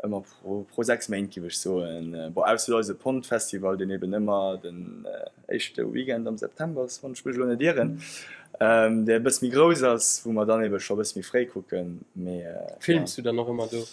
ëmmer pro, pro 6 Méint géif ech soen. Bon, ausser eise Pont-Festival, deen eben ëmmer den éischte Weekend am September ass, wann ech mech elo net ieren, dee e bësse méi grouss ass, wou mer dann ebe scho e bësse méi fréi kucken. Mee Films du dann och ëmmer do?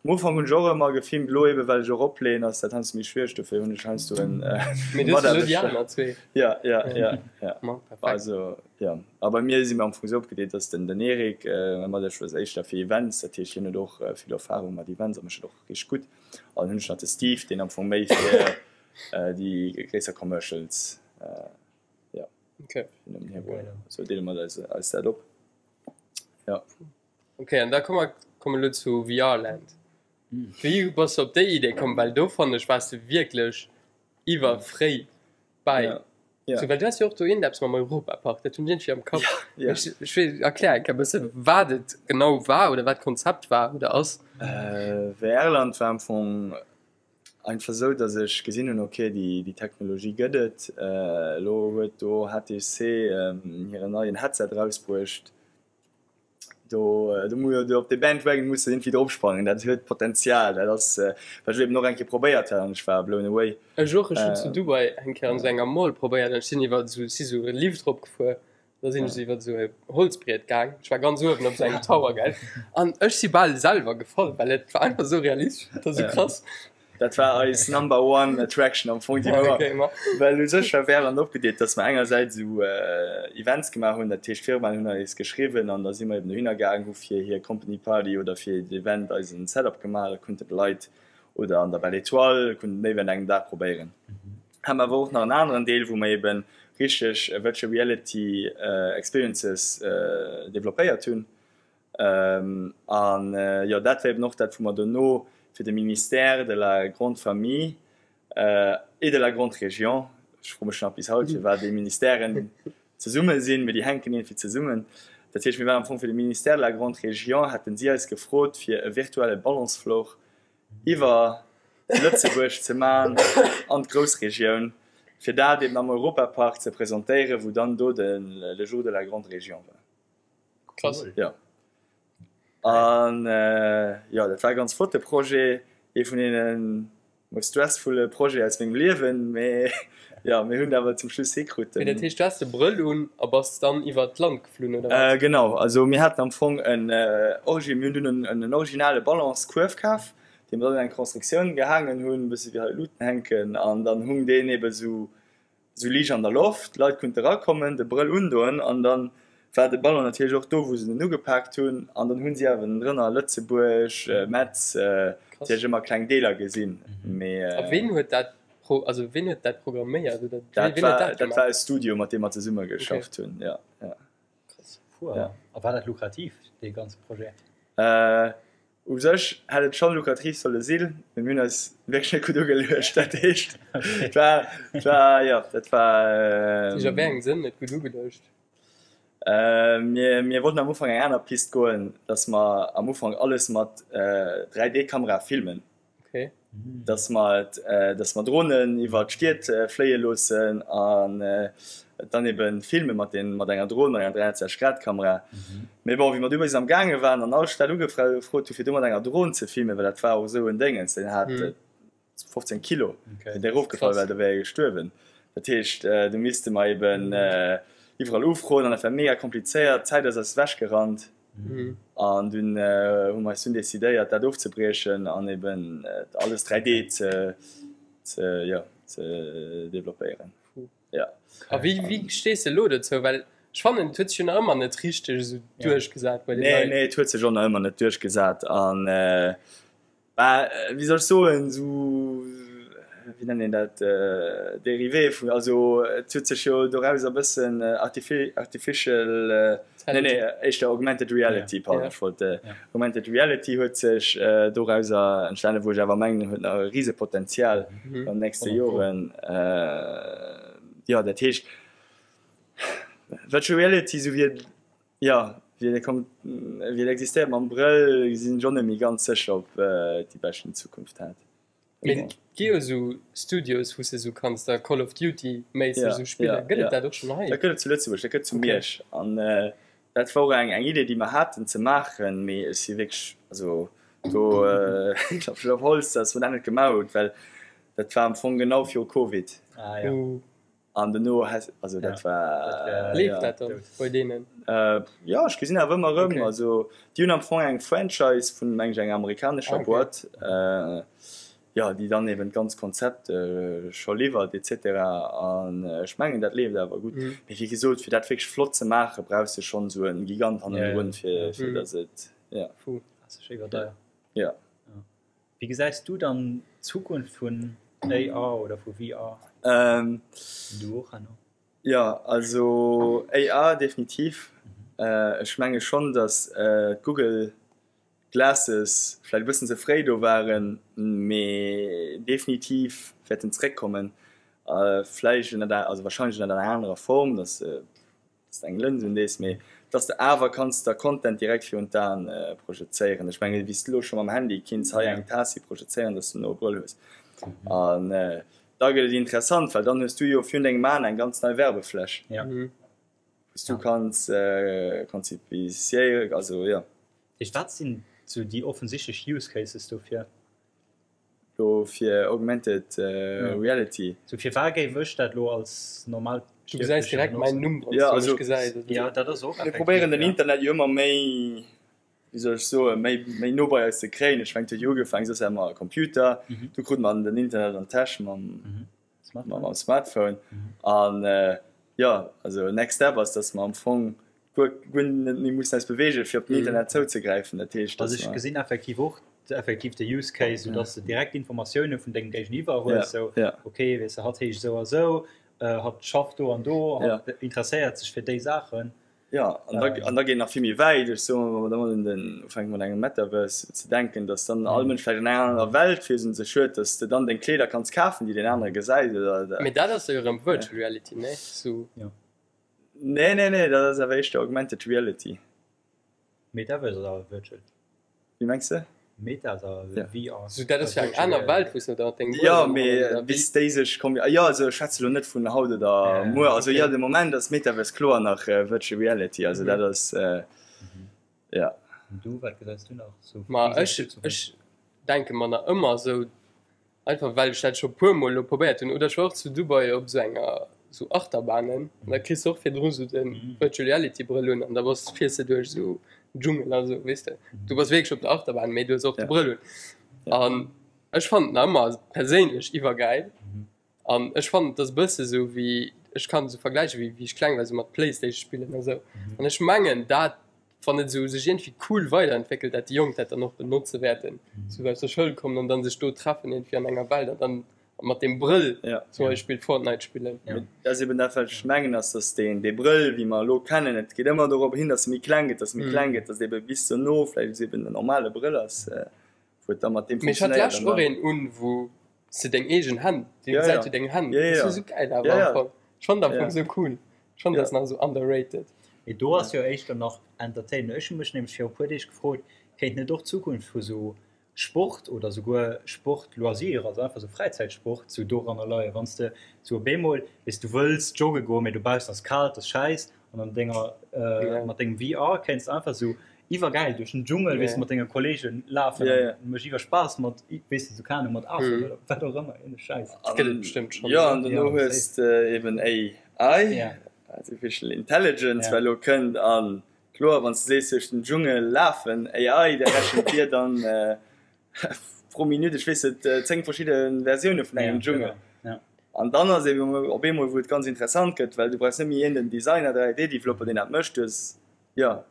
Am Ufank hunn ech och ëmmer gefilmt, elo ebe well ech och opleen, ass dat heiansdo méi schwiereg, dofir hunn ech heiansdo en Mee du hues elo déi aner zwee? Ja, ja, ja, ja. Ma perfekt. Also jo, a bei mir si mir am Fong esou opgedeelt, dass den den Eric, mäi Mataarbechter, ass éischter fir Events, dat heescht hien huet och vill Erfarung mat Events a mécht dat och richteg gutt. An dann hunn ech nach de Steve, deen am Fong méi fir déi gréisser Commercials, jo, Okay. Esou deele mer eis eis dat op, jo. Ok, an da komme mer komme lo zu VR-Land. Wéi bass du op déi Idee komm? Well do fannen ech waars de wierklech iwwerfréi bäi. Ja, ja. So, well du has jo och do iergendeppes mam Europapark, dat hunn ech iergendwéi am Kapp. Ja, ja. Ech, ech weess, erklär eng Kéier e bësse wat et genau war oder wat d'Konzept war oder ass. VR-Land war am Fong einfach esou, datt ech gesinn hunn, ok, déi, déi Technologie gëtt et. Elo huet do HTC hiren neien Headset erausbruecht. Do, do mu do op de Bandwagon muss de irgendwie drop sprangen, dat huet Potenzial, dat ass wat ech eben och eng Kéier probéiert hat an ech war blown away. Ech och, ech hunn zu Dubai eng Kéier an esou enger Mall probéiert an ech sinn iwwer esou, si sou e Lift rop gefuer, da sinn ech esou iwwer esou e Holzbriet gaang, ech war ganz uewen op esou engem Tower, gell, an ech si bal selwer gefall, well et war einfach esou realistesch, dat ass esou krass. Dat war eis number one attraction am Fong déi Woch. Well u sech war Verland opgedeelt, datt mer engersäits esou Events gemaach hunn, dat heescht Firmaen hunn eis geschriwwen an da si mer eben dohinner gaang, hu fir hir Company Party oder fir hiert Event eisen Setup gemaach, da konnten d'Leit oder an der Belle Etoile konnten déi während engem Dag probéieren. Hat mer awer och nach en aneren Deel, wou mer eben richteg Virtual Reality Experiences developpéiert hunn. An jo, dat war eben och dat, wou mer dono fir de Ministère de la Grande Famille et de la Grande Région, ech froe mech nach bis haut, firwat déi Ministèren zesumme sinn, mee déi hänken iergendwéi zesummen. Dat heescht, mir waren am Fong fir de Ministère de la Grande Région, haten si eis gefrot, fir e virtuelle Ballonsfluch iwwer Lëtzebuerg ze man an d'Groussregioun, fir dat eben am Europapark ze presentéieren, wou dann do de le Jour de la Grande Région war. Krass. Ja. An äh, ja, dat war e ganz flotte Projet, ee vun deene most stressfulle Projet aus mengem Liewen, mee ja, mir hunn awer zum Schluss hikruten. Mee dat heescht, du has de Brëll un a bass dann iwwer d'Land geflunn, oder wat? Äh, genau, also mir haten am Fong en äh, Orgi, mir hunn dunn en, en originale Ballonskuerf kaf, dee mer dann an eng Konstruktioun gehaangen hunn, e bësse wéi hei Luutenhänken, an dann hung deen ebe sou Sou liicht an der Loft, d'Leit kunnte rakommen, de Brëll undoen an dann war de Ballon natierlech och do wou se den ugepaakt hunn an dann hunn si awer drënner Lëtzebuerg, Metz, natierlech ëmmer kleng Deeler gesinn. Mee. A ween huet dat pro, also ween huet dat programméiert oder ween huet dat gemaach? Dat war e Studio mat deem mer zesumme geschafft hunn, jo, jo. Krass. Fuer. A war dat lukrativ, dee ganze Projet? U sech hätt et schonn lukrativ solle sinn, mee mir hunn eis wierklech net gutt ugeluecht. Dat heescht, et war, et war, jo, dat war. Dat heescht a wéi engem Sënn net gutt ugeluecht? Mir, mir wollten am Ufank eng aner Pist goen, datt mer am Ufank alles mat 3D-Kamera filmen. Okay. Dass mer et, dass mer Dronen iwwer d'Stied fléie loossen an et dann eben filme mat den, mat enger Dron, mat enger 360 Grad Kamera. Mee bon, wéi mer du bis am gaange waren an all Stad ugefrot hu fir do mat enger Dron ze filmen, well dat war och esou en Déngens, deen hat. 15 Kilo. Wann dee erofgefall wär, da wär e gestuerwen. Dat heescht, do misste mer eben iwwerall ufroen an dat war mega komplizéiert. D'Zäit ass eis ewechgerannt an dunn hu mer eis dunn decidéiert, dat ofzebriechen an eben alles 3D ze, ze, jo, ze developpéieren. Jo. A wéi, wéi stees de elo dozou? Well ech fannen, et huet sech jo nach ëmmer net richteg esou duerchgesat bei de Leit. Nee, nee, et huet sech och nach ëmmer net duerchgesat an, Bah, wéi soll ech soen, esou, wéi nennt een dat, Dérivé vun, also et huet sech jo dorauser e bëssen artificial, nee, nee, éischter augmented reality, pardon, ech wollt, augmented reality huet sech dorauser entstanen, wou ech awer mengen, huet nach e Risepotenzial an den nächste Joren. Jo, dat heescht, virtual reality, esou wéi et Jo, wéi et kommt, wéi et existéiert mam Brëll, sinn ech och net méi ganz sécher, ob et déi beschten Zukunft hat. Mee et gi jo esou Studios, wou s de esou kanns da Call of Duty méisseg esou spillen. Gëtt et dat och schonn hei? Dat gëtt et zu Lëtzebuerg, dat gëtt zu Miersch. An dat war och eng eng Idee, déi mer haten ze maachen, mee ech si wierklech, also do klappt ech op Holz, datt mer dat net gemaach hunn, well dat war am Fong genau viru Covid. An dono has, also dat war. Leeft dat dann bei deenen? Jo, ech gesinn awer ëmmer erëm. Also déi hunn am Fong eng Franchise vun, meng ech, enger amerikanescher Boîte, jo, déi dann eben d'ganz Konzept scho liwwert et cetera. An ech mengen, dat leeft awer gutt. Mee wéi gesot, fir dat wierklech flott ze maachen, brauchs de schonn esou e Gigant hannendrun, fir fir datt et, jo. Ass sécher iwwerdeier. Jo. Wéi gesäis du dann d'Zukunft vun AR oder vu VR? Du och, Hanno? Jo, also AR definitiv. Ech menge schonn, datt d'Google Glasses vläicht e bëssen ze fréi do waren, mee definitiv wäerten zeréckkommen. Vläicht ënnert, also warscheinlech ënnert enger anerer Form, datt se dass de eng Lëns undees, mee dass de awer kanns der Content direkt virun d'Aen projezéieren. Ech mengen, wéi s de elo scho mam Handy kinns hei eng Taass hi projezéieren, dass de no e Brëll hues. An da gëtt et interessant, well dann hues du jo virun dengem Aen eng ganz nei Werbefläch, wou s du kanns konzipisiéieren, also jo. Wat sinn sou déi offensichtlech Use Cases dofir? Lo fir Augmented Reality. Sou firwat géif ech dat lo als normal Du gesäis direkt mäin Numm wann s du mech gesäis. Jo dat ass och Mir probéieren den Internet jo ëmmer méi, wéi soll ech soen, méi méi no bei eis ze kréien. Ech mengen et huet jo ugefaangen, soss hate mer e Computer, du krute mer den Internet an d'Täsch mam mam Smartphone. An jo, also next step ass, datt mer am Fong guer guer net méi mussen eis beweegen, fir op den Internet zouzegräifen. Dat heescht, Also ech gesinn effektiv och effektiv de Use Case, sou dass de direkt Informatioune vun dengem Géigeniwwer hues, sou okay, weess de, hatt heescht esou a sou, hatt schafft do an do, hatt interesséiert sech fir déi Saachen. Jo, an da an da geet nach vill méi wäit. Ech soen, wa mer da mol un den ufänke mat engem Metaverse ze denken, dass dann all Mënsch vläicht an enger anerer Welt virun sech huet, dass de dann deng Kleeder kanns kafen, déi deen anere gesäit oder. Mee dat ass jo erëm Virtual Reality, nee? Sou. Nee, nee, nee, dat ass awer éischter Augmented Reality. Metaverse ass awer virtual. Wéi mengs de? Meta ass awer VR. Sou, dat ass jo eng aner Welt, wou s de da mat dengem Brëll. Jo, mee bis déi sech kombi-, jo, also ech schwätze lo net vun haut oder muer. Also jo, de Moment ass Metaverse kloer nach Virtual Reality, also dat ass, jo. An du, wat gesäis du nach sou? Ma ech, ech denke mer nach ëmmer esou, Einfach well ech dat scho puer mol lo probéiert hunn. Oder ech war och zu Dubai op sou enger sou Achterbahnen an da kriss de och virdru sou den Virtual Reality Brëll un an da bass fiers de duerch sou Dschungel a sou weess de. Du bass wierklech op der Achterbahn mee du hues och de Brëll un. An ech fannen et nach ëmmer perséinlech iwwergäil an ech fannen et ass e bësse sou wéi ech kann et sou vergläiche wéi wéi ech kleng war sou mat Playstation spillen a sou. An ech mengen dat wann et esou sech iergendwéi cool weiderentwéckelt, dat déi Jonk dat dann och benotze wäerten, sou aus der Schoul kommen an dann sech do treffen iergendwéi an enger Welt an dann mat deem Brëll zum Beispill Fortnite spillen. Mee dat ass eben dat, wat ech mengen, ass, datt deen, dee Brëll, wéi mer e lo kennen, et geet ëmmer dorop hin, datt e méi kleng gëtt, datt e méi kleng gëtt, datt et ebe bis dono vläicht esou eben en normale Brëll ass, wou et da mat deem Mee ech hat funktionéiert d'lescht an och dann. een un, wou s de deng eegen Hänn, du Ja, gesäit ja. jo deng Hänn, Ja, dat ass ja. jo sou gäil awer Ja, am ja. Fong. Ech fannen dat am Ja. Fong sou cool. Ech fannen dat ass nach esou underrated. Mee do ass jo éischter nach Entertainment. Ech hu mech nämlech viru puer Deeg gefrot, kéint net och d'Zukunft vu sou Sport oder souguer Sport Loisir, also einfach sou Fräizäitsport, sou doranner leien, wann s de sou op eemol, weess du wëlls jogge goen, mee dobaussen ass kal, et ass schäiss, an an denger, mat dengem VR kéints de einfach sou. Iwwergäil duerch den Dschungel, weess de, mat denge Kollegen lafen an mécht iwwer Spaass mat, weess de, sou keng Ahnung, mat Afen oder wat och ëmmer, iergendee Schäiss. Dat gëtt et bestëmmt schonn. Jo, an dono hues de eben AI, Artificial Intelligence, wat elo kënnt. A kloer, wann s de sees duerch den Dschungel lafen, AI, dat rechent dir dann pro Minutt, ech weess net, 10 verschidde Versioune vun engem Dschungel. An dann ass eben op eemol, wou et ganz interessant gëtt, well du brauchs net méi iergendeen Designer, 3D-Developer, deen dat mécht, du hues Jo,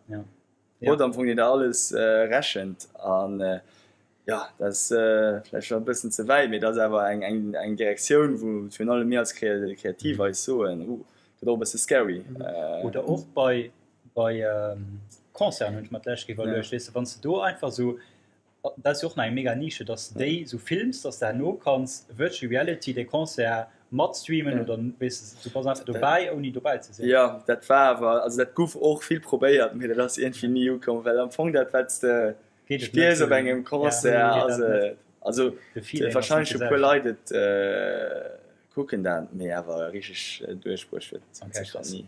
Bot am Fong, deen dat alles rechent. An jo, dat ass vläicht scho e bëssen ze wäit, mee dat ass awer eng Direktioun, wou virun allem mir als Kreativ eis soen, uh, gëtt och e bësse scary. Oder och bei Concerten hunn ech mer d'lescht iwwerluecht, weess de, wann s de do einfach esou Dat ass jo och nach eng mega Nische, dass de déi sou films, dass de herno kanns Virtual Reality dee Concert mat streamen oder weess de, du bass einfach dobäi ouni dobäi ze sinn. Jo, dat war awer, also dat guff och vill probéiert, mee dat ass iergendwéi ni ukomm, well am Fong dat wat s de spiers op engem Concert ass et, also wahrscheinlech e puer Leit et kucken dat, mee awer richteg duerchbruecht huet sech dat ni.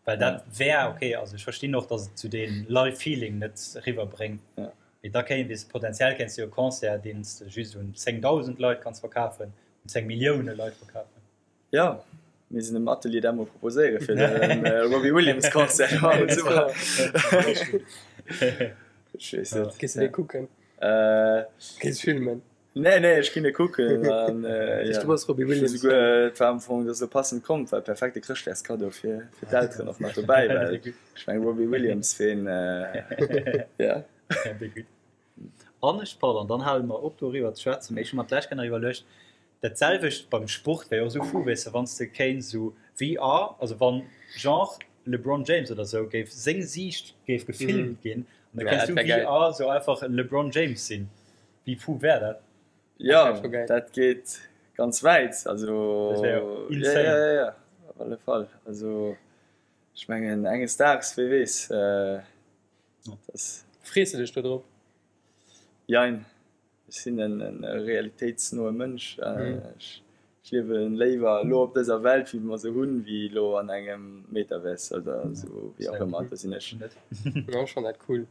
Well dat wär ok, also ech verstinn och, datt et sou dee Live Feeling net eriwwer bréngt, mee da kéint ee potenziell kéints de jo e Concert, deen s de just un 10.000 Leit kanns verkafen, un 10 Millioune Leit verkafen. Jo, mir sinn dem Atelier dat mol proposéiere fir de Robbie Williams Concert am Summer. Ech weess net. Gees de dee kucken? Gees filmen? Nee, nee, ech ginn e kucken an jo. Du bass Robbie Williams Fan. Esouguer, et war am Fong, dass e passend kommt, war perfekte Chrëschtdagskaddo fir fir d'Elteren och nach dobäi, well ech meng Robbie Williams Fan, ja. Déi gutt. An ech, pardon, dann hale mer op doriwwer ze schwätzen, mee ech hu mer d'lescht Kéier nach iwwerluecht, dat selwecht beim Sport wär jo och esou fou, weess de, wann s de kéints esou VR, also wann genre LeBron James oder esou géif seng Siicht géif gefilmt ginn an da kéints du VR esou einfach LeBron James sinn. Wéi fou wär dat? Jo, dat geet ganz wäit. Also, Dat wär jo insane. Jo, jo, jo, op alle Fall. Also, ech mengen, enges Daags, wie weess, dass. Frees de dech do drop? Jein. Ech sinn e realitéitsnoe Mënsch. Ech liewe léiwer elo op dëser Welt, wéi mer se hunn, wéi elo an engem Metaverse oder esou, wéi och ëmmer. Do sinn ech. Jo, ech fannen dat cool.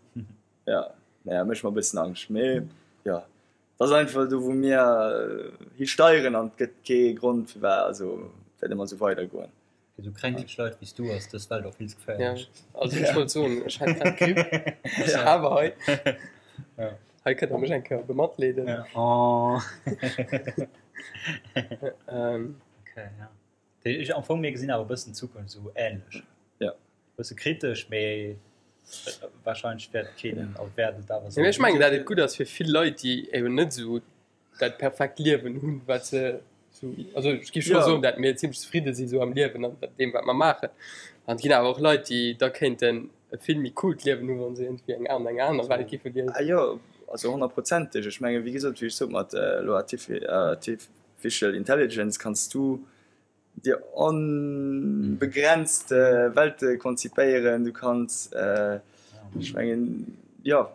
Ja, naja, mécht mer e bëssen Angscht, mee jo, et ass einfach do wou mir hi steieren an et gëtt kee Grond firwat, also et wäert ëmmer esou weidergoen. Fir esou kränklich Leit wéi s du ass dës Welt och vill ze geféierlech. Ja, also ech wollt soen, ech hat grad Gripp, ech awer hei, hei kënnt der mech eng Kéier bematleeden. Oh. Okay, ja. Ech am Fong, mir gesinn awer e bëssen d'Zukunft esou änlech. Ja. E bësse kritesch, mee wahrscheinlech wäert keen, also wäert et awer esou. Mee ech mengen, dat et gutt ass fir vill Leit, déi eben net esou dat perfekt Liewen hunn, wat se esou, also ech géif scho soen, dat mir zimlech zefridde si sou am Liewen an deem, wat mer maachen. An et ginn awer och Leit, déi da kéinten e vill méi coolt Liewen hunn, wa se iergendwéi eng an enger aner Welt géife liewen. Ah jo, also honnertprozenteg. Ech mengen, wéi gesot, wéi ech sot, mat elo Artificial Intelligence kanns du dir onbegrenzt Welte konzipéieren, du kanns, ech mengen, jo,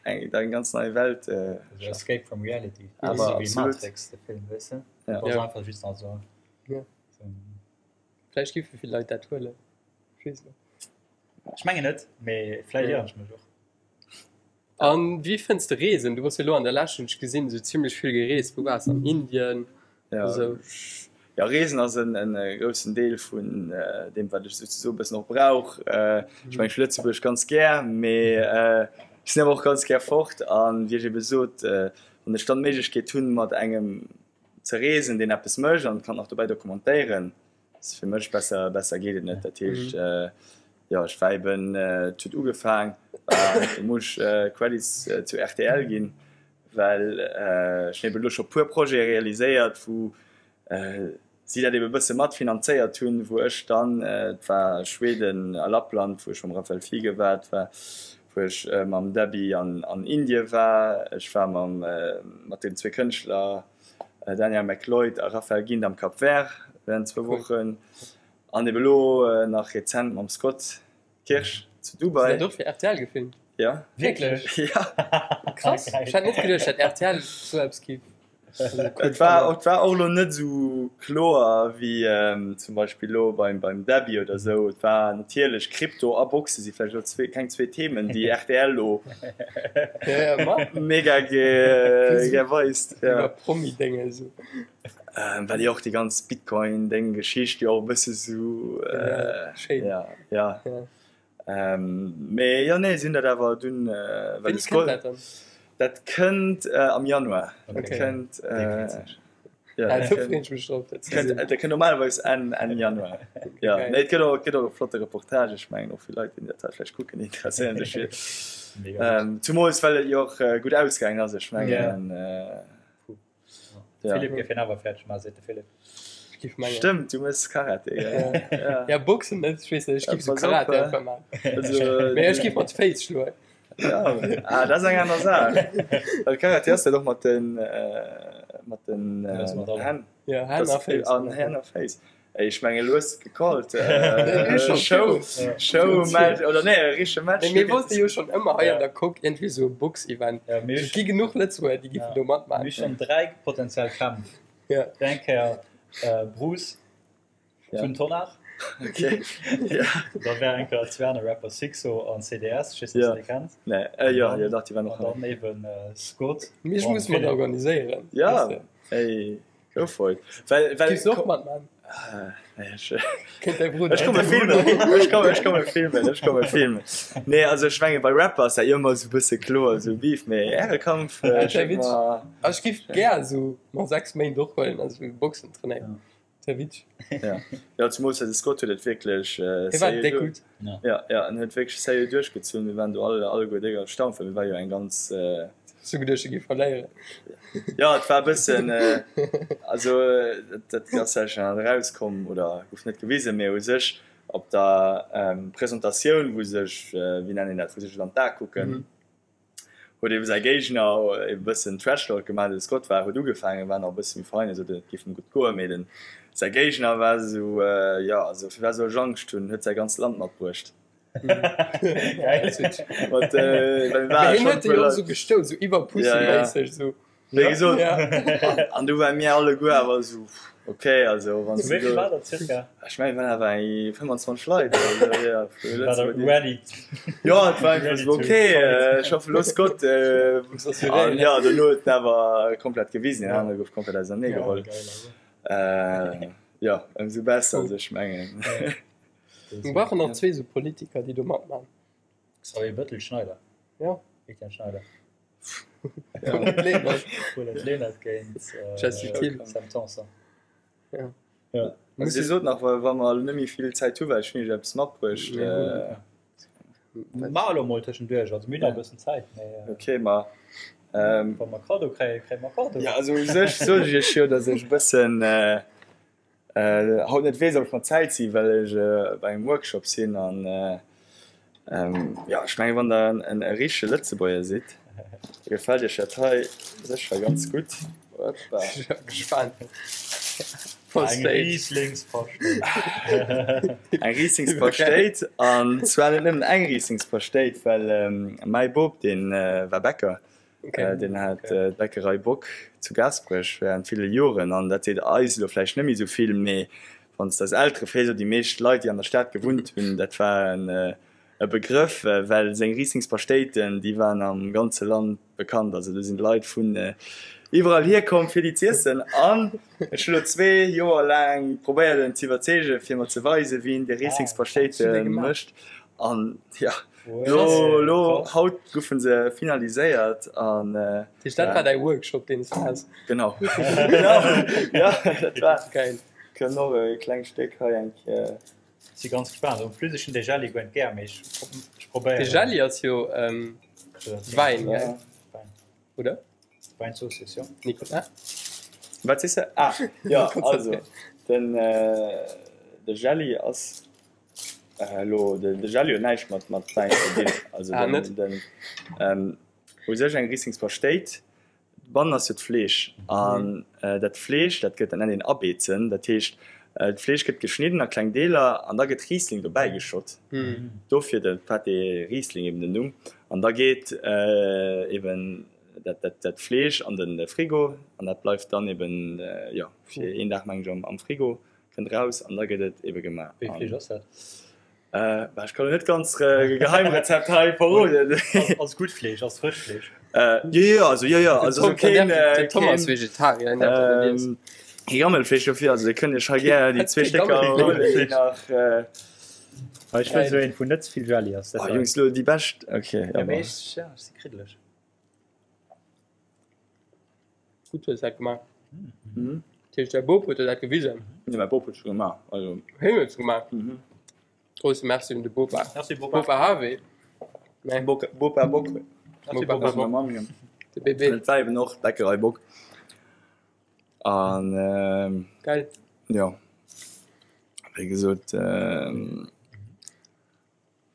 eng eng ganz nei Welt schafen. Escape from reality, awer wéi Matrix, de Film, weess de, du bass einfach just an esou. Vläicht géife vill Leit dat huelen, ech weess net. Ech mengen net, mee vläicht ieren ech mech och. An wéi fënns de Reesen? Du bass jo elo an der Lescht, hunn ech gesinn, esou zimlech vill gereest. Wou waars de? An Indien Ja, esou? ja Reesen ass en en groussen Deel vun deem wat ech souzesoe e bëssen och brauch. Ech mengen ech hu Lëtzebuerg ganz gär, mee ech sinn awer och ganz gär fort an wéi ech ebe sot, wann ech dann d'Méiglechkeet hunn mat engem ze reesen deen eppes mécht an kann nach dobäi dokumentéieren, Ass fir mech besser, besser geet et net. Dat heescht, jo, ech war eben, et huet ugefaang, do muss ech Credits zu rtl ginn, well ech hunn eben elo scho puer Projete realiséiert, wou si dat eben e bësse matfinanzéiert hunn, wou ech dann, et war Schweden a Lappland, wou ech mam Raphael Fiege war, et war wou ech mam Debbie an Indie war, ech war mam mat den zwee Kënschtler, Daniel McLeod a Raphael Gindt am Cap Vert während zwou Wochen an ebe lo nach rezent mam Scott Kirsch zu Dubai. Ass dat och fir rtl gefilmt? Ja. Wierklech? Ja. Krass, ech hätt net geduecht dat rtl sou eppes géif. Et war et war och lo net esou kloer wéi zum Beispill lo beim beim Debbie oder esou. Et war natierlech Krypto a Boxe si vläicht lo zwee keng zwee Themen, déi rtl lo mega gär weist. Iwwer Promi-Dénge esou. Well jo och déi ganz Bitcoin-Déng-Geschicht jo och e bësse sou Schéin. Ja, ja. Mee jo nee, si hunn dat awer dunn, well Wéini kënnt dat dann? Dat kënnt am Januar. Dat kënnt, jo, dat do freen ech mech drop, dat ze gesinn. Dat kënnt normalerweis Enn, Enn Januar. Jo, nee, et gëtt och, et gëtt och e flotte Reportage. Ech mengen och vill Leit, déi dat hei vläicht kucken, déi interesséieren sech fir. Zumools well et jo och gutt ausgaangen ass. Ech mengen. Ja. Philipp géif hien awer fäerdeg maachen, seet de Philipp. Ech géif mengen. Stëmmt, du mëss Karate, gell? Ja. Ja, Boxen net, ech weess net, ech géif sou Karate einfach maachen. Also, Mee ech géif mat Féiss schloen. Ja, ah, dat ass eng aner Saach. Well Karate ass dat och mat den, mat den Hänn. Ja, Hänn a Féiss. An Hänn a Féiss. Ech mengen elo hues de gecallt. Show, Show Match oder nee e richtege Match. Mee mir wollte jo schonn ëmmer hei an der Coque iergendwéi esou e Box-Event. Et gi genuch Lëtzebuerger, déi géifen do matmaachen. Mir hu schonn 3 potentiell Kämpf. Eng Kéier Bruce vun Tonnar. Da wär eng Kéier zwee aner Rapper, Sixo an CDS, ech weess net, ob s de déi kenns. An dann eben Scott. Mee ech muss mat organiséieren. Jo, ey. Go for it. Well, well, Giffs och matman? Ah, nee, ech, ech komme filmen. Ech komme, ech komme filmen, ech komme filmen. Nee, also ech menge bei Rapper ass dat jo ëmmer esou bësse kloer, esou Beef, mee Ärekampf, Ja, ech wär witzeg. ma. Also ech giff gär esou no 6 Méint och huelen, also Boxen trainéieren. Dat wär witzeg. Ja, ja, zemools well de Scott huet et wierklech Hie war seriö déck duer, gutt. ja, ja, en huet wierklech seriö duerchgezunn. Mir waren do all, alleguer déck erstaunt, well mir war jo eng ganz, Ech hu geduecht, e géif verléieren. Jo, et war e bëssen, also dat ass ja schon erauskomm oder gouf net gewisen, mee u sech op der Presentatioun, wou sech, wéi nennt een dat, wou sech et an d'A kucken, huet ebe säi Géigner e bëssen Trash Talk gemaach. De Scott war, huet ugefaangen, war nach e bësse méi fein, esou et géif em gutt goen, mee den säi Géigner war esou, jo, also firwat soll ech Angscht hunn, huet säi ganzt Land matbruecht. Mat, äh, well war Hien schon huet jo esou gestoun, sou iwwerpusseméisseg sou. Wéi gesot, an du war mir alleguer awer esou, okay, also wann Wéi vill war dat circa? Ech mengen, waren awer eng 25 Leit oder esou, ja, vu War der Lëtzebuerg. ready? Jo, et war einfach esou, okay, ech hoffe lo Scott, an jo, dono huet en awer komplett gewisen, deen anere gouf komplett ausernee geholl. Jo, ëmsou besser, also ech mengen. Mir brauchen nach zwee sou Politiker, déi do matman. Xavier Bettel, Schneider. Ja. Etienne Schneider. Paulette Lenert. Paulette Lenert géint Jessie Thill. Sam Tanson. Ja. Ja. Also Dir sot nach, wa mer elo net méi vill Zäit hu, well ech hunn iech eppes matbruecht. Maache elo mol tëschenduerch, also mir hunn nach e bëssen Zäit, mee. Ok, ma. Wa mer Kaddo kréien, kréie mer Kaddo. Ja, also u sech sot ech iech jo, datt ech e bëssen. Haut net weess ob ech mat Zäit sinn, well ech bei engem Workshop sinn an jo ech mengen wann der en richtege Lëtzebuerger sidd, da gefält iech dat hei sécher ganz gutt. Hoppa. Eng Rieslingspaschtéit. Eng Rieslingspaschtéit an zwar net nëmmen eng Rieslingspaschtéit, well mäi Bop dee war Bäcker Deen hat d'Bäckerei Bock zu Gaasperech während ville Joren an dat seet eis elo vläicht net méi esou vill, mee wann s de eis Eltere frees oder déi meescht Leit, déi an der Stad gewunnt hunn, dat war e Begrëff, well seng Rieslingspaschtéiten, déi waren am ganze Land bekannt. Also do sinn d'Leit vun iwwerall hierkomm, fir déi z'iessen. An ech hu lo zwee Joer laang probéiert, en z'iwwerzeegen, fir mer ze weisen, wéi een déi Rieslingspaschtéite mécht. An jo. Lo, lo, haut goufen se finaliséiert an. Dat heescht, dat war däi Workshop, deen s du has? Genau. Genau, ja, dat war. Geil. Kënnt och e klengt Stéck hei eng Kéier. Si ganz gespaant. En plus, ech hunn dee Jelli guer net gär, mee ech probéieren. De Jelli ass jo Wäin, gell? Oder? Wäinzoossiss, jo. Nicolas? Wat sees de? Ah, jo, also, den, de Jelli ass. Elo de Jelli huet näischt mat mat Wäin ze dinn. Also Ah, net? den den u sech eng Rieslingspaschtéit, bannen ass jo d'Fleesch an dat Fleesch dat gëtt, dat nennt een abeezen, dat heescht d'Fleesch gëtt geschnidden a kleng Deeler an da gëtt Riesling dobäi geschott, dofir de Pâté Riesling eben den Numm an da geet eben. dat, dat, dat Fleesch an de Frigo an dat bleift dann eben, jo, fir een Dag meng ech am Frigo, kënnt raus an da gëtt et ebe gemaach. Wéi Fleesch ass dat? Bah, ech kann lo net ganz Geheimrezept hei verroden. Ass gutt Fleesch, ass frëscht Fleesch? Jo, jo, also jo, jo, also esou keen, Den Tom ass Vegetarier, hien däerf dat net iessen. Kee Gammelfleesch dofir, also dir kënnt iech hei gär déi zwee Stécker huelen, déi nach. Ah, ech wëll esou een, wou net ze vill Jelli ass. Oh Jungs, lo déi bescht, ok. Ja, mee ech, ja, ech si kriddeleg. Gutt hues dat gemaach. Dat heescht, däi Bop huet der dat gewisen? Nee, mäi Bop huet se gemaach, also. Hien huet se gemaach? Grousse Merci un de Bopa. Merci Bopa. Bopa Harvey. Nee. Bopa Bock. Merci Bopa Bock. De Bébé. Et war eben och d'Bäckerei Bock. An Geil. Jo, wéi gesot,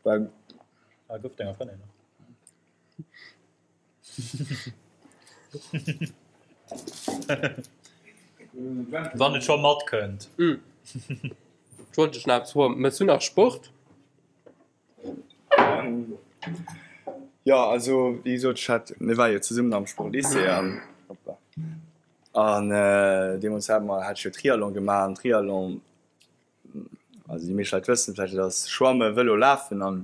well. Ah, gouf denger Frëndin nach. Wann et scho matkënnt. Ech wollt dech nach eppes froen, Mëss du nach Sport? Jo, also wéi gesot, ech hat, mir ware jo zesummen am Sportlycée an, hopla, an deemools hate mer, hat ech jo Triathlon gemaach an Triathlon, also déi meescht Leit wëssen vläicht, dat ass Schwammen, Vëlo, Lafen an.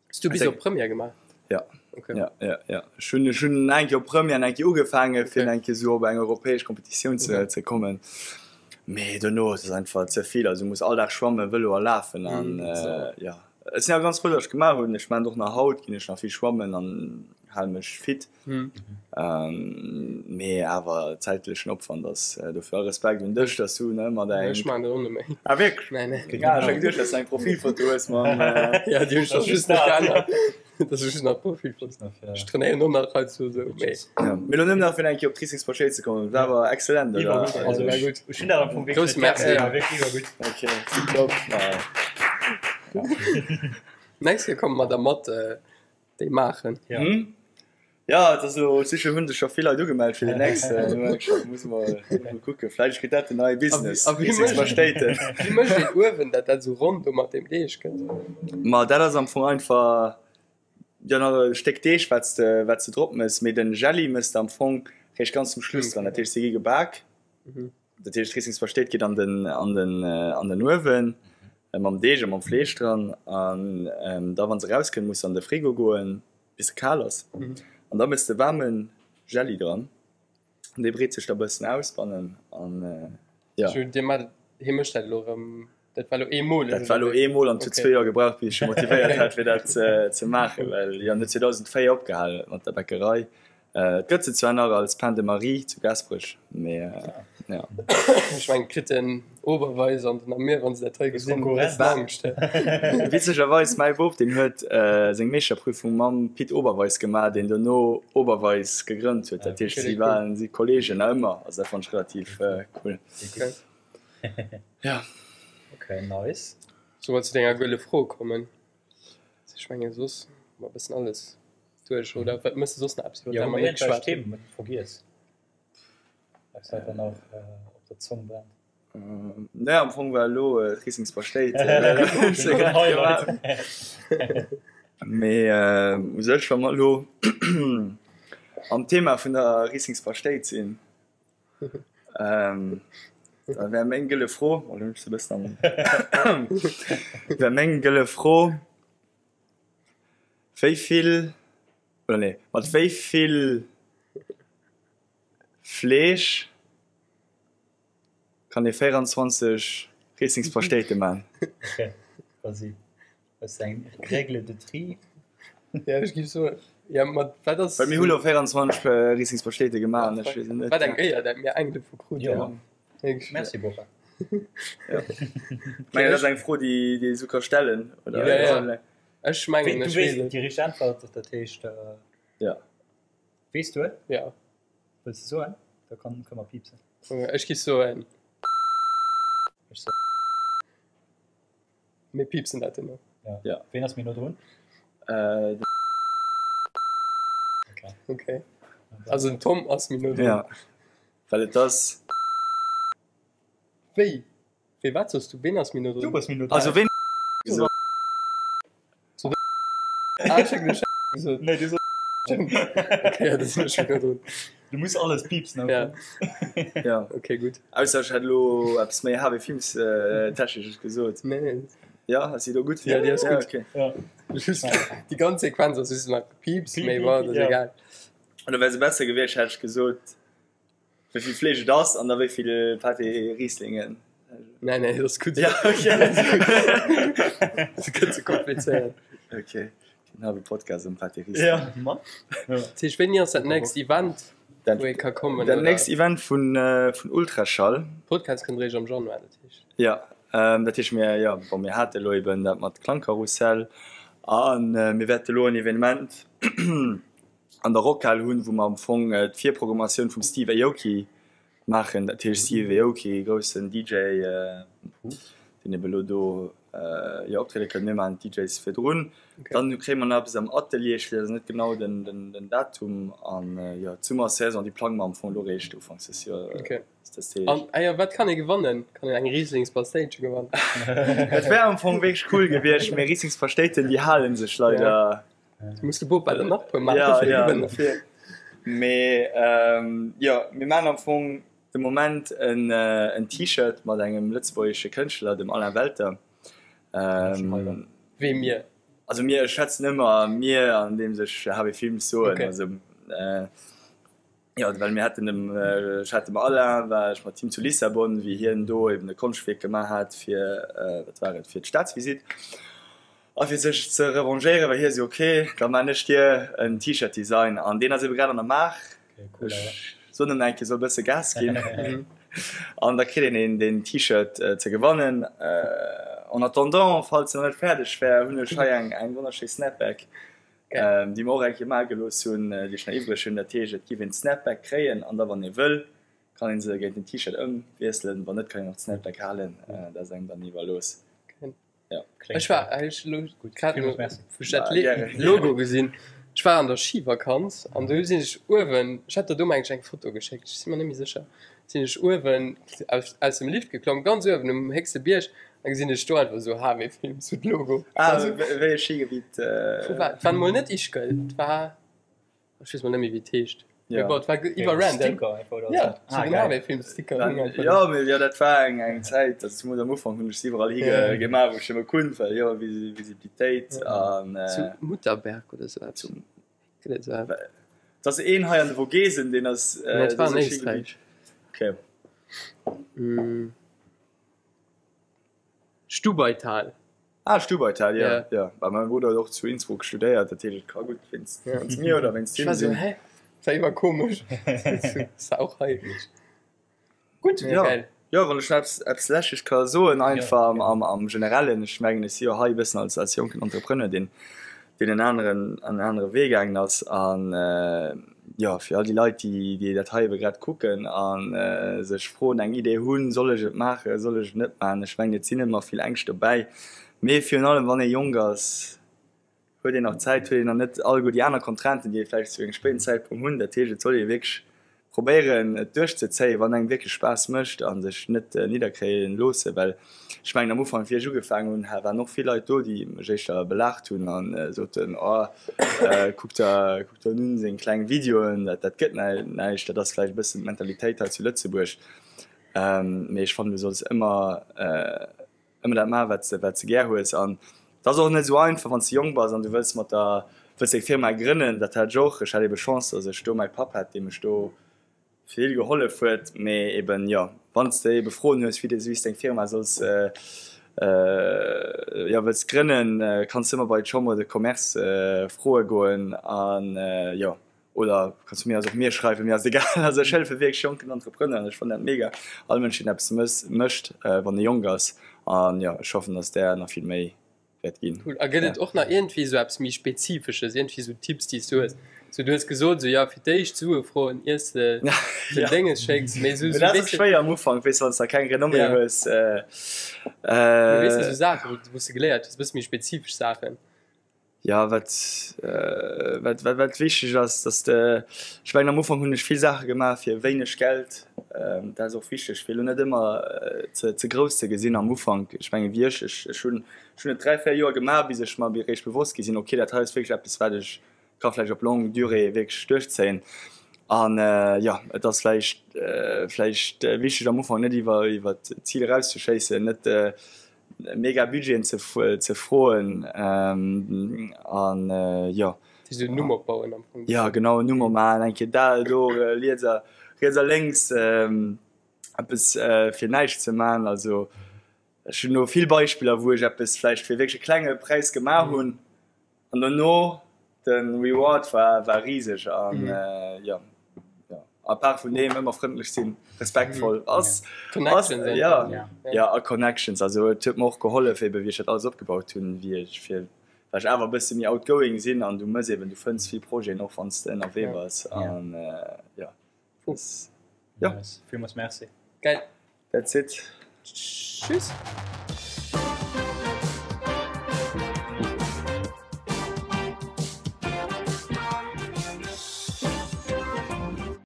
Hues du bis op Première gemaach? Ja. Okay. Ja, ja, ja. Ech hunn, ech hunn eng Kéier op Première eng Kéier ugefaangen, fir eng Kéier esou op eng europäesch Kompetitioun ze, ze kommen. Mee dono ass et einfach ze vill. Also du muss all Dag schwammen, Vëlo a lafen an ja. Ech sinn awer ganz frou, datt ech gemaach hunn. Ech maachen et och nach haut, ginn ech nach vill schwammen an hale mech fit. Mee awer zäitlechen Opwand ass dofir. A Respekt un dech, dass du nach ëmmer däin. Ech maachen dat och net méi. Ah wierklech? Nee, nee. Ah, ech hat geduecht, dass du eng Profilfoto hues mam. Ja, déi hunn ech och just nach geännert. Dat ass just nach d'Profilfoto. Ech trainéieren och nach heiansdo esou, mee. Ja, mee lo nëmmen nach fir eng Kéier op d'Rissingspaschéit ze kommen. War awer excellent, oder? Iwwergutt. Also War ech gutt. ech hunn dat am Fong wierklech Grousse net Merci. gär, mee wierklech iwwergutt. Ok, tiptop. Nächst Kéier komme mer da mat. déi maachen. Ja. Hm? Ja, et ass elo, sicher hunn sech scho vill Leit ugemellt fir den nächsten. Muss mol kucken, vläicht kritt dat den neie Business. A wéi mécht wéi mécht een Uewen, dat dat esou ronn do mat deem Deeg gëtt? Ma dat ass am Fong einfach, jo nach e Stéck Deeg wat s de wat s de drop mëss, mee den Jelli mëss de am Fong réischt ganz zum Schluss dran. Dat heescht se gi gebak. Dat heescht d'Rieslingspaschtéit geet an den an den an den Uewen mam Deeg a mam Fleesch dran an da wann se rauskënnt muss se an de Frigo goen bis se kal ass an da mëss de waarme Jelli dran an dee breet sech da bëssen aus bannen an jo. Dir maacht hie mécht dat elo erëm, dat war elo eemoleg Dat war elo eemol an et huet zwee Joer gebraucht bis ech e motivéiert hat fir dat ze maachen, well jo en huet 2004 opgehal mat der Bäckerei Et gëtt se zwar nach als Pain de Marie zu Gaasperech, mee jo. Ech mengen, kritt den Oberweis an den Amir, wann se dat hei gesinn, e bëssen Angscht. Witzegerweis, mäi Bop, deen huet seng Meeschterprüfung mam Pit Oberweis gemaach, deen dono Oberweis gegrënnt huet. Dat heescht, si waren, si Kolleegen nach ëmmer. Also dat fannt ech relativ cool. Jo. Ok, nice. Solle mer zu denger gëlle Fro kommen? Ech mengen, soss hu mer e bëssen alles. Duerch oder wat mëss de soss nach eppes iwwer Jo, dat hu mer mer net iergendwelch geschwat hunn? Themen vergiess? Eppes wat der nach op der Zong brennt? Nee, am Fong war elo d'Rieslingspaschtéit Mee u sech, wa mer elo am Thema vun der Rieslingspaschtéit sinn, da wär meng gëlle Fro, oh lo hunn ech se e bëssen am, wär meng gëlle Fro, Wéi vill, oder nee, mat wéi vill Fleesch kann ee 24 Rieslingspaschtéite man? Ok, vas-y. Hues de eng Règle de tri? Ja, ech géif soen, ja, mat wat ass. Well mir hu lo 24 Rieslingspaschtéite gemaach an ech weess et net. Wat eng Éier, dat mir eng dovu kruten. Jo, merci Bopa. Mengen, dat ass eng Fro, déi ee sou ka stellen, oder? Ja, ja. Ech mengen, Du ech weess weess et. déi richteg Äntwert, dat heescht. Ja. Weess du et? Ja. Wëlls de soen? Da kann, kënne mer piipsen. Ech gi soen. Ech soen. Mir piipsen dat duerno. Ja. Ja. Ween ass méi no drun? Äh, Okay. Okay. Also den Tom ass méi no drun. Ja. Well et ass. Wéi? Wéi wat soss du? Ween ass méi no drun? Du bass méi no drun. Also ween gesot? Ah, ech hu gesot. Nee, du sos. Okay, ja, da sinn ech scho wieder drun. Du muss alles piepsen. Ja. Ja. Okay, gutt. Ausser ech hätt elo eppes méi HB Films technesches gesot. Nee, nee. Ja, ass déi do gutt? Ja, déi ass gutt. Okay. Ja. Just déi ganz Sequenz ass just nach gepiepst, Piep, mee piep, bon, dat ass ja. egal. Oder wär se besser gewiescht, hätt ech gesot, wéi vill Fleesch et ass an da wéi vill Pâté Rieslingen. Nee, nee, dat ass gutt. Ja, okay. Dat gëtt ze komplizéiert. Okay, den halbe Podcast um Pâté Riesling. Ja, Mann. Ja. Dat heescht, wéini ass dat nächst Event, Dat, wou ee ka kommen? dat oder? nächst Event vun, äh, vun Ultraschall. Podcast kënnt eréischt am Januar, dat heescht. Ja, ähm, dat heescht mir, ja, bon, mir hate elo eben dat mat Klangkarussell an äh, mir wäerte elo en Evenement an der Rockhal hunn, wou mer am Fong äh, d'Virprogrammatioun vum Steve Aoki maachen. Dat heescht Steve Aoki, groussen DJ, äh, deen eben elo do äh, jo, optriede kënnt. Mir maachen d'DJs virdrun. Okay. Dann kréie mer nach eppes am Atelier, ech weess net genau den, den, den Datum. An äh, jo, d'Summersaison, déi plange mer am Fong elo eréischt ufanks des Joer. Okay. An ah jo, wat kann ee gewannen? Kann een eng Rieslingspasteitche gewannen? Et wär am Fong wierklech cool gewiescht, mee Rieslingspaschtéiten, déi hale sech leider. Du muss de Bopa dann nach puer maachen, Ja, fir ja, gewannen. dofir. Mee jo, mir maachen am Fong de Moment en T-Shirt mat engem lëtzebuergesche Kënschtler, dem Alain Welter. Wee mir? Also mir, ech schwätzen ëmmer mir, andeems ech HB Films soen. Okay. Also Jo, well mir haten dem, ech hat dem Alain, war ech mat him zu Lissabon, wéi hien do eben e Konschtwierk gemaach hat fir, wat war et, fir d'Staatsvisitt. A fir sech ze revanchéieren, war hie sou, ok, da maan ech dir en T-Shirt Design. An deen ass ebe grad an der Maach. Ech soen em eng Kéier, soll e bësse Gas ginn. An da kritt een een deen T-Shirt ze gewannen. En attendant, falls en nach net fäerdeg wär, hunn ech hei eng, eng wonnerschéi Snapback. Déi mer och eng Kéier maache gelooss hunn, déi ech nach iwwreg hunn. Dat heescht, et giff een d'Snapback kréien an da wann ee wëll, kann ee se géint en T-Shirt ëmwiesselen. Wann net, kann een och d'Snapback halen, dat ass engem dann iwwerlooss. Jo. Ech war ech elo grad no wou ech dat Logo gesinn, ech war an der Schivakanz an do sinn ech uewen, ech hat der do meng ech eng Foto geschéckt, ech si mer net méi sécher, sinn ech uewen aus aus dem Lift geklomm, ganz uewen um héchste Bierg Da gesinn ech do einfach esou HW Films, sou d'Logo. Ah, wéi e Skigebitt? Wou war et? War mol net Ischgl, et war, ech weess mol net méi wéi et heescht. Mee bon, et war iwwer random. Sticker einfach oder Ja, sou den HW Films Sticker hung einfach do. Jo, mee jo, dat war eng eng Zäit, also zemools am Ufank hunn ech se iwwerall hi gemaach, wou ech nëmme konnt, well jo, Visibilitéit an. Zu Mutterberg oder sou eppes. Gëtt et sou eppes? Et ass een hei an de Vogesen, deen ass. Nee, et war an Éisträich. Okay. Stubaital. Ah, Stubaital, jo, jo. Well mäi Brudder huet och zu Innsbruck studéiert, dat heescht, et ka gutt wéinst mir oder wéinst him sinn. Ech war sou, hä? Dat war iwwer komesch. Ass auch hei. Gutt, Mega jo. geil. Jo, wann ech nach eppes, eppes Lesches ka soen, einfach am, am, am Generellen, ech mengen, ech si jo hei e bëssen als, als jonken Entrepreneur, deen, deen en aneren, en anere Wee gaangen ass an, Jo, fir all déi Leit, déi, déi dat hei ebe grad kucken a sech froen, eng Idee hunn, soll ech et maachen, soll ech et net maachen? Ech mengen, et sinn ëmmer vill Ängscht dobäi. Mee virun allem, wann ee jonk ass, huet een nach Zäit, huet een nach net alleguer déi aner Contrainten, déi ee vläicht zu engem spéiden Zäitpunkt hunn. Dat heescht, et soll ee wierklech probéieren, et duerchzezéien, wann engem wierklech Spaass mécht a sech net nidderkréie loossen. Well ech mengen, am Ufank, wéi ech ugefaangen hunn, waren och vill Leit do, déi mech éischter belaacht hunn a soten, Oh, kuck der, kuck der un seng kleng Videoen, dat, dat gëtt näischt. Dat ass vläicht e bëssen d'Mentalitéit hei zu Lëtzebuerg. Mee ech fannen, du solls ëmmer, ëmmer dat maachen, wat s de, wat s de gär hues. An et ass och net esou einfach, wann s de jonk bass an du wëlls mat der, wëlls deng Firma grënnen. Dat hat ech och. Ech hat ebe Chance, datt ech do mäi Papp hat, dee mech do vill gehollef huet, mee eben jo wann s de ebe Froen hues wéi de wéi s deng Firma solls jo wëlls grënnen, kanns de ëmmer bei d'Chambre de Commerce froe goen an jo oder kanns vu mir aus och mir schreiwen, mir ass egal. Also ech hëllefe wierklech jonken Entrepreneuren, ech fannen dat mega, all Mënsch deen eppes mécht wann e jonk ass an jo ech hoffen datt där nach vill méi wäert ginn. Cool. A gëtt et och nach iergendwéi esou eppes méi Spezifesches, iergendwéi esou Tipps, déi s du hues? Sou, du hues gesot, esou, jo, fir d'éischt Sue froen, iers de den Dénges schécks, mee esou, Mee dat ass och schwéier am Ufank, weess de, wann s de nach keng Renommée Ja. hues. Mee weess de, esou Saachen, wou s de geléiert hues, e bësse méi spezifesch Saachen. Jo, wat, wat, wat, wat wichteg ass, dass de, ech mengen am Ufank hunn ech vill Saache gemaach fir wéineg Geld. Dat ass och wichteg, fir elo net ëmmer ze, ze grouss ze gesinn am Ufank. Ech menge wéi ech, ech, ech hunn, ech hunn et 3, 4 Joer gemaach, bis ech mer eréischt bewosst gi sinn, okay, dat hei ass wierklech eppes, wat ech. Ka vläicht op longue durée wierklech duerchzéien. An jo, et ass vläicht vläicht wichteg am Ufank net iwwer iwwer d'Zil erauszeschéissen, net mega Budgeten ze ze froen an jo. Fir sou en Numm opbauen am Fong. Jo genau, en Numm opmachen, eng Kéier da do riets a riets a lénks eppes fir näischt ze man. Also ech hunn do vill Beispiller wou ech eppes vläicht fir wierklech e klenge Präis gemaach hunn. An dono den Reward war war rieseg an jo jo à part vun deem ëmmer frëndlech sinn, respektvoll ass ass jo jo a Connections also et huet mer och gehollef eben wéi ech dat alles opgebaut hunn wéi ech fir well ech awer e bësse méi outgoing sinn an du mëss eben du fënns vill Projeten och wann s de ënnerwee bass an jo jo. Villmools Merci. Geil. That's it. Tschüss.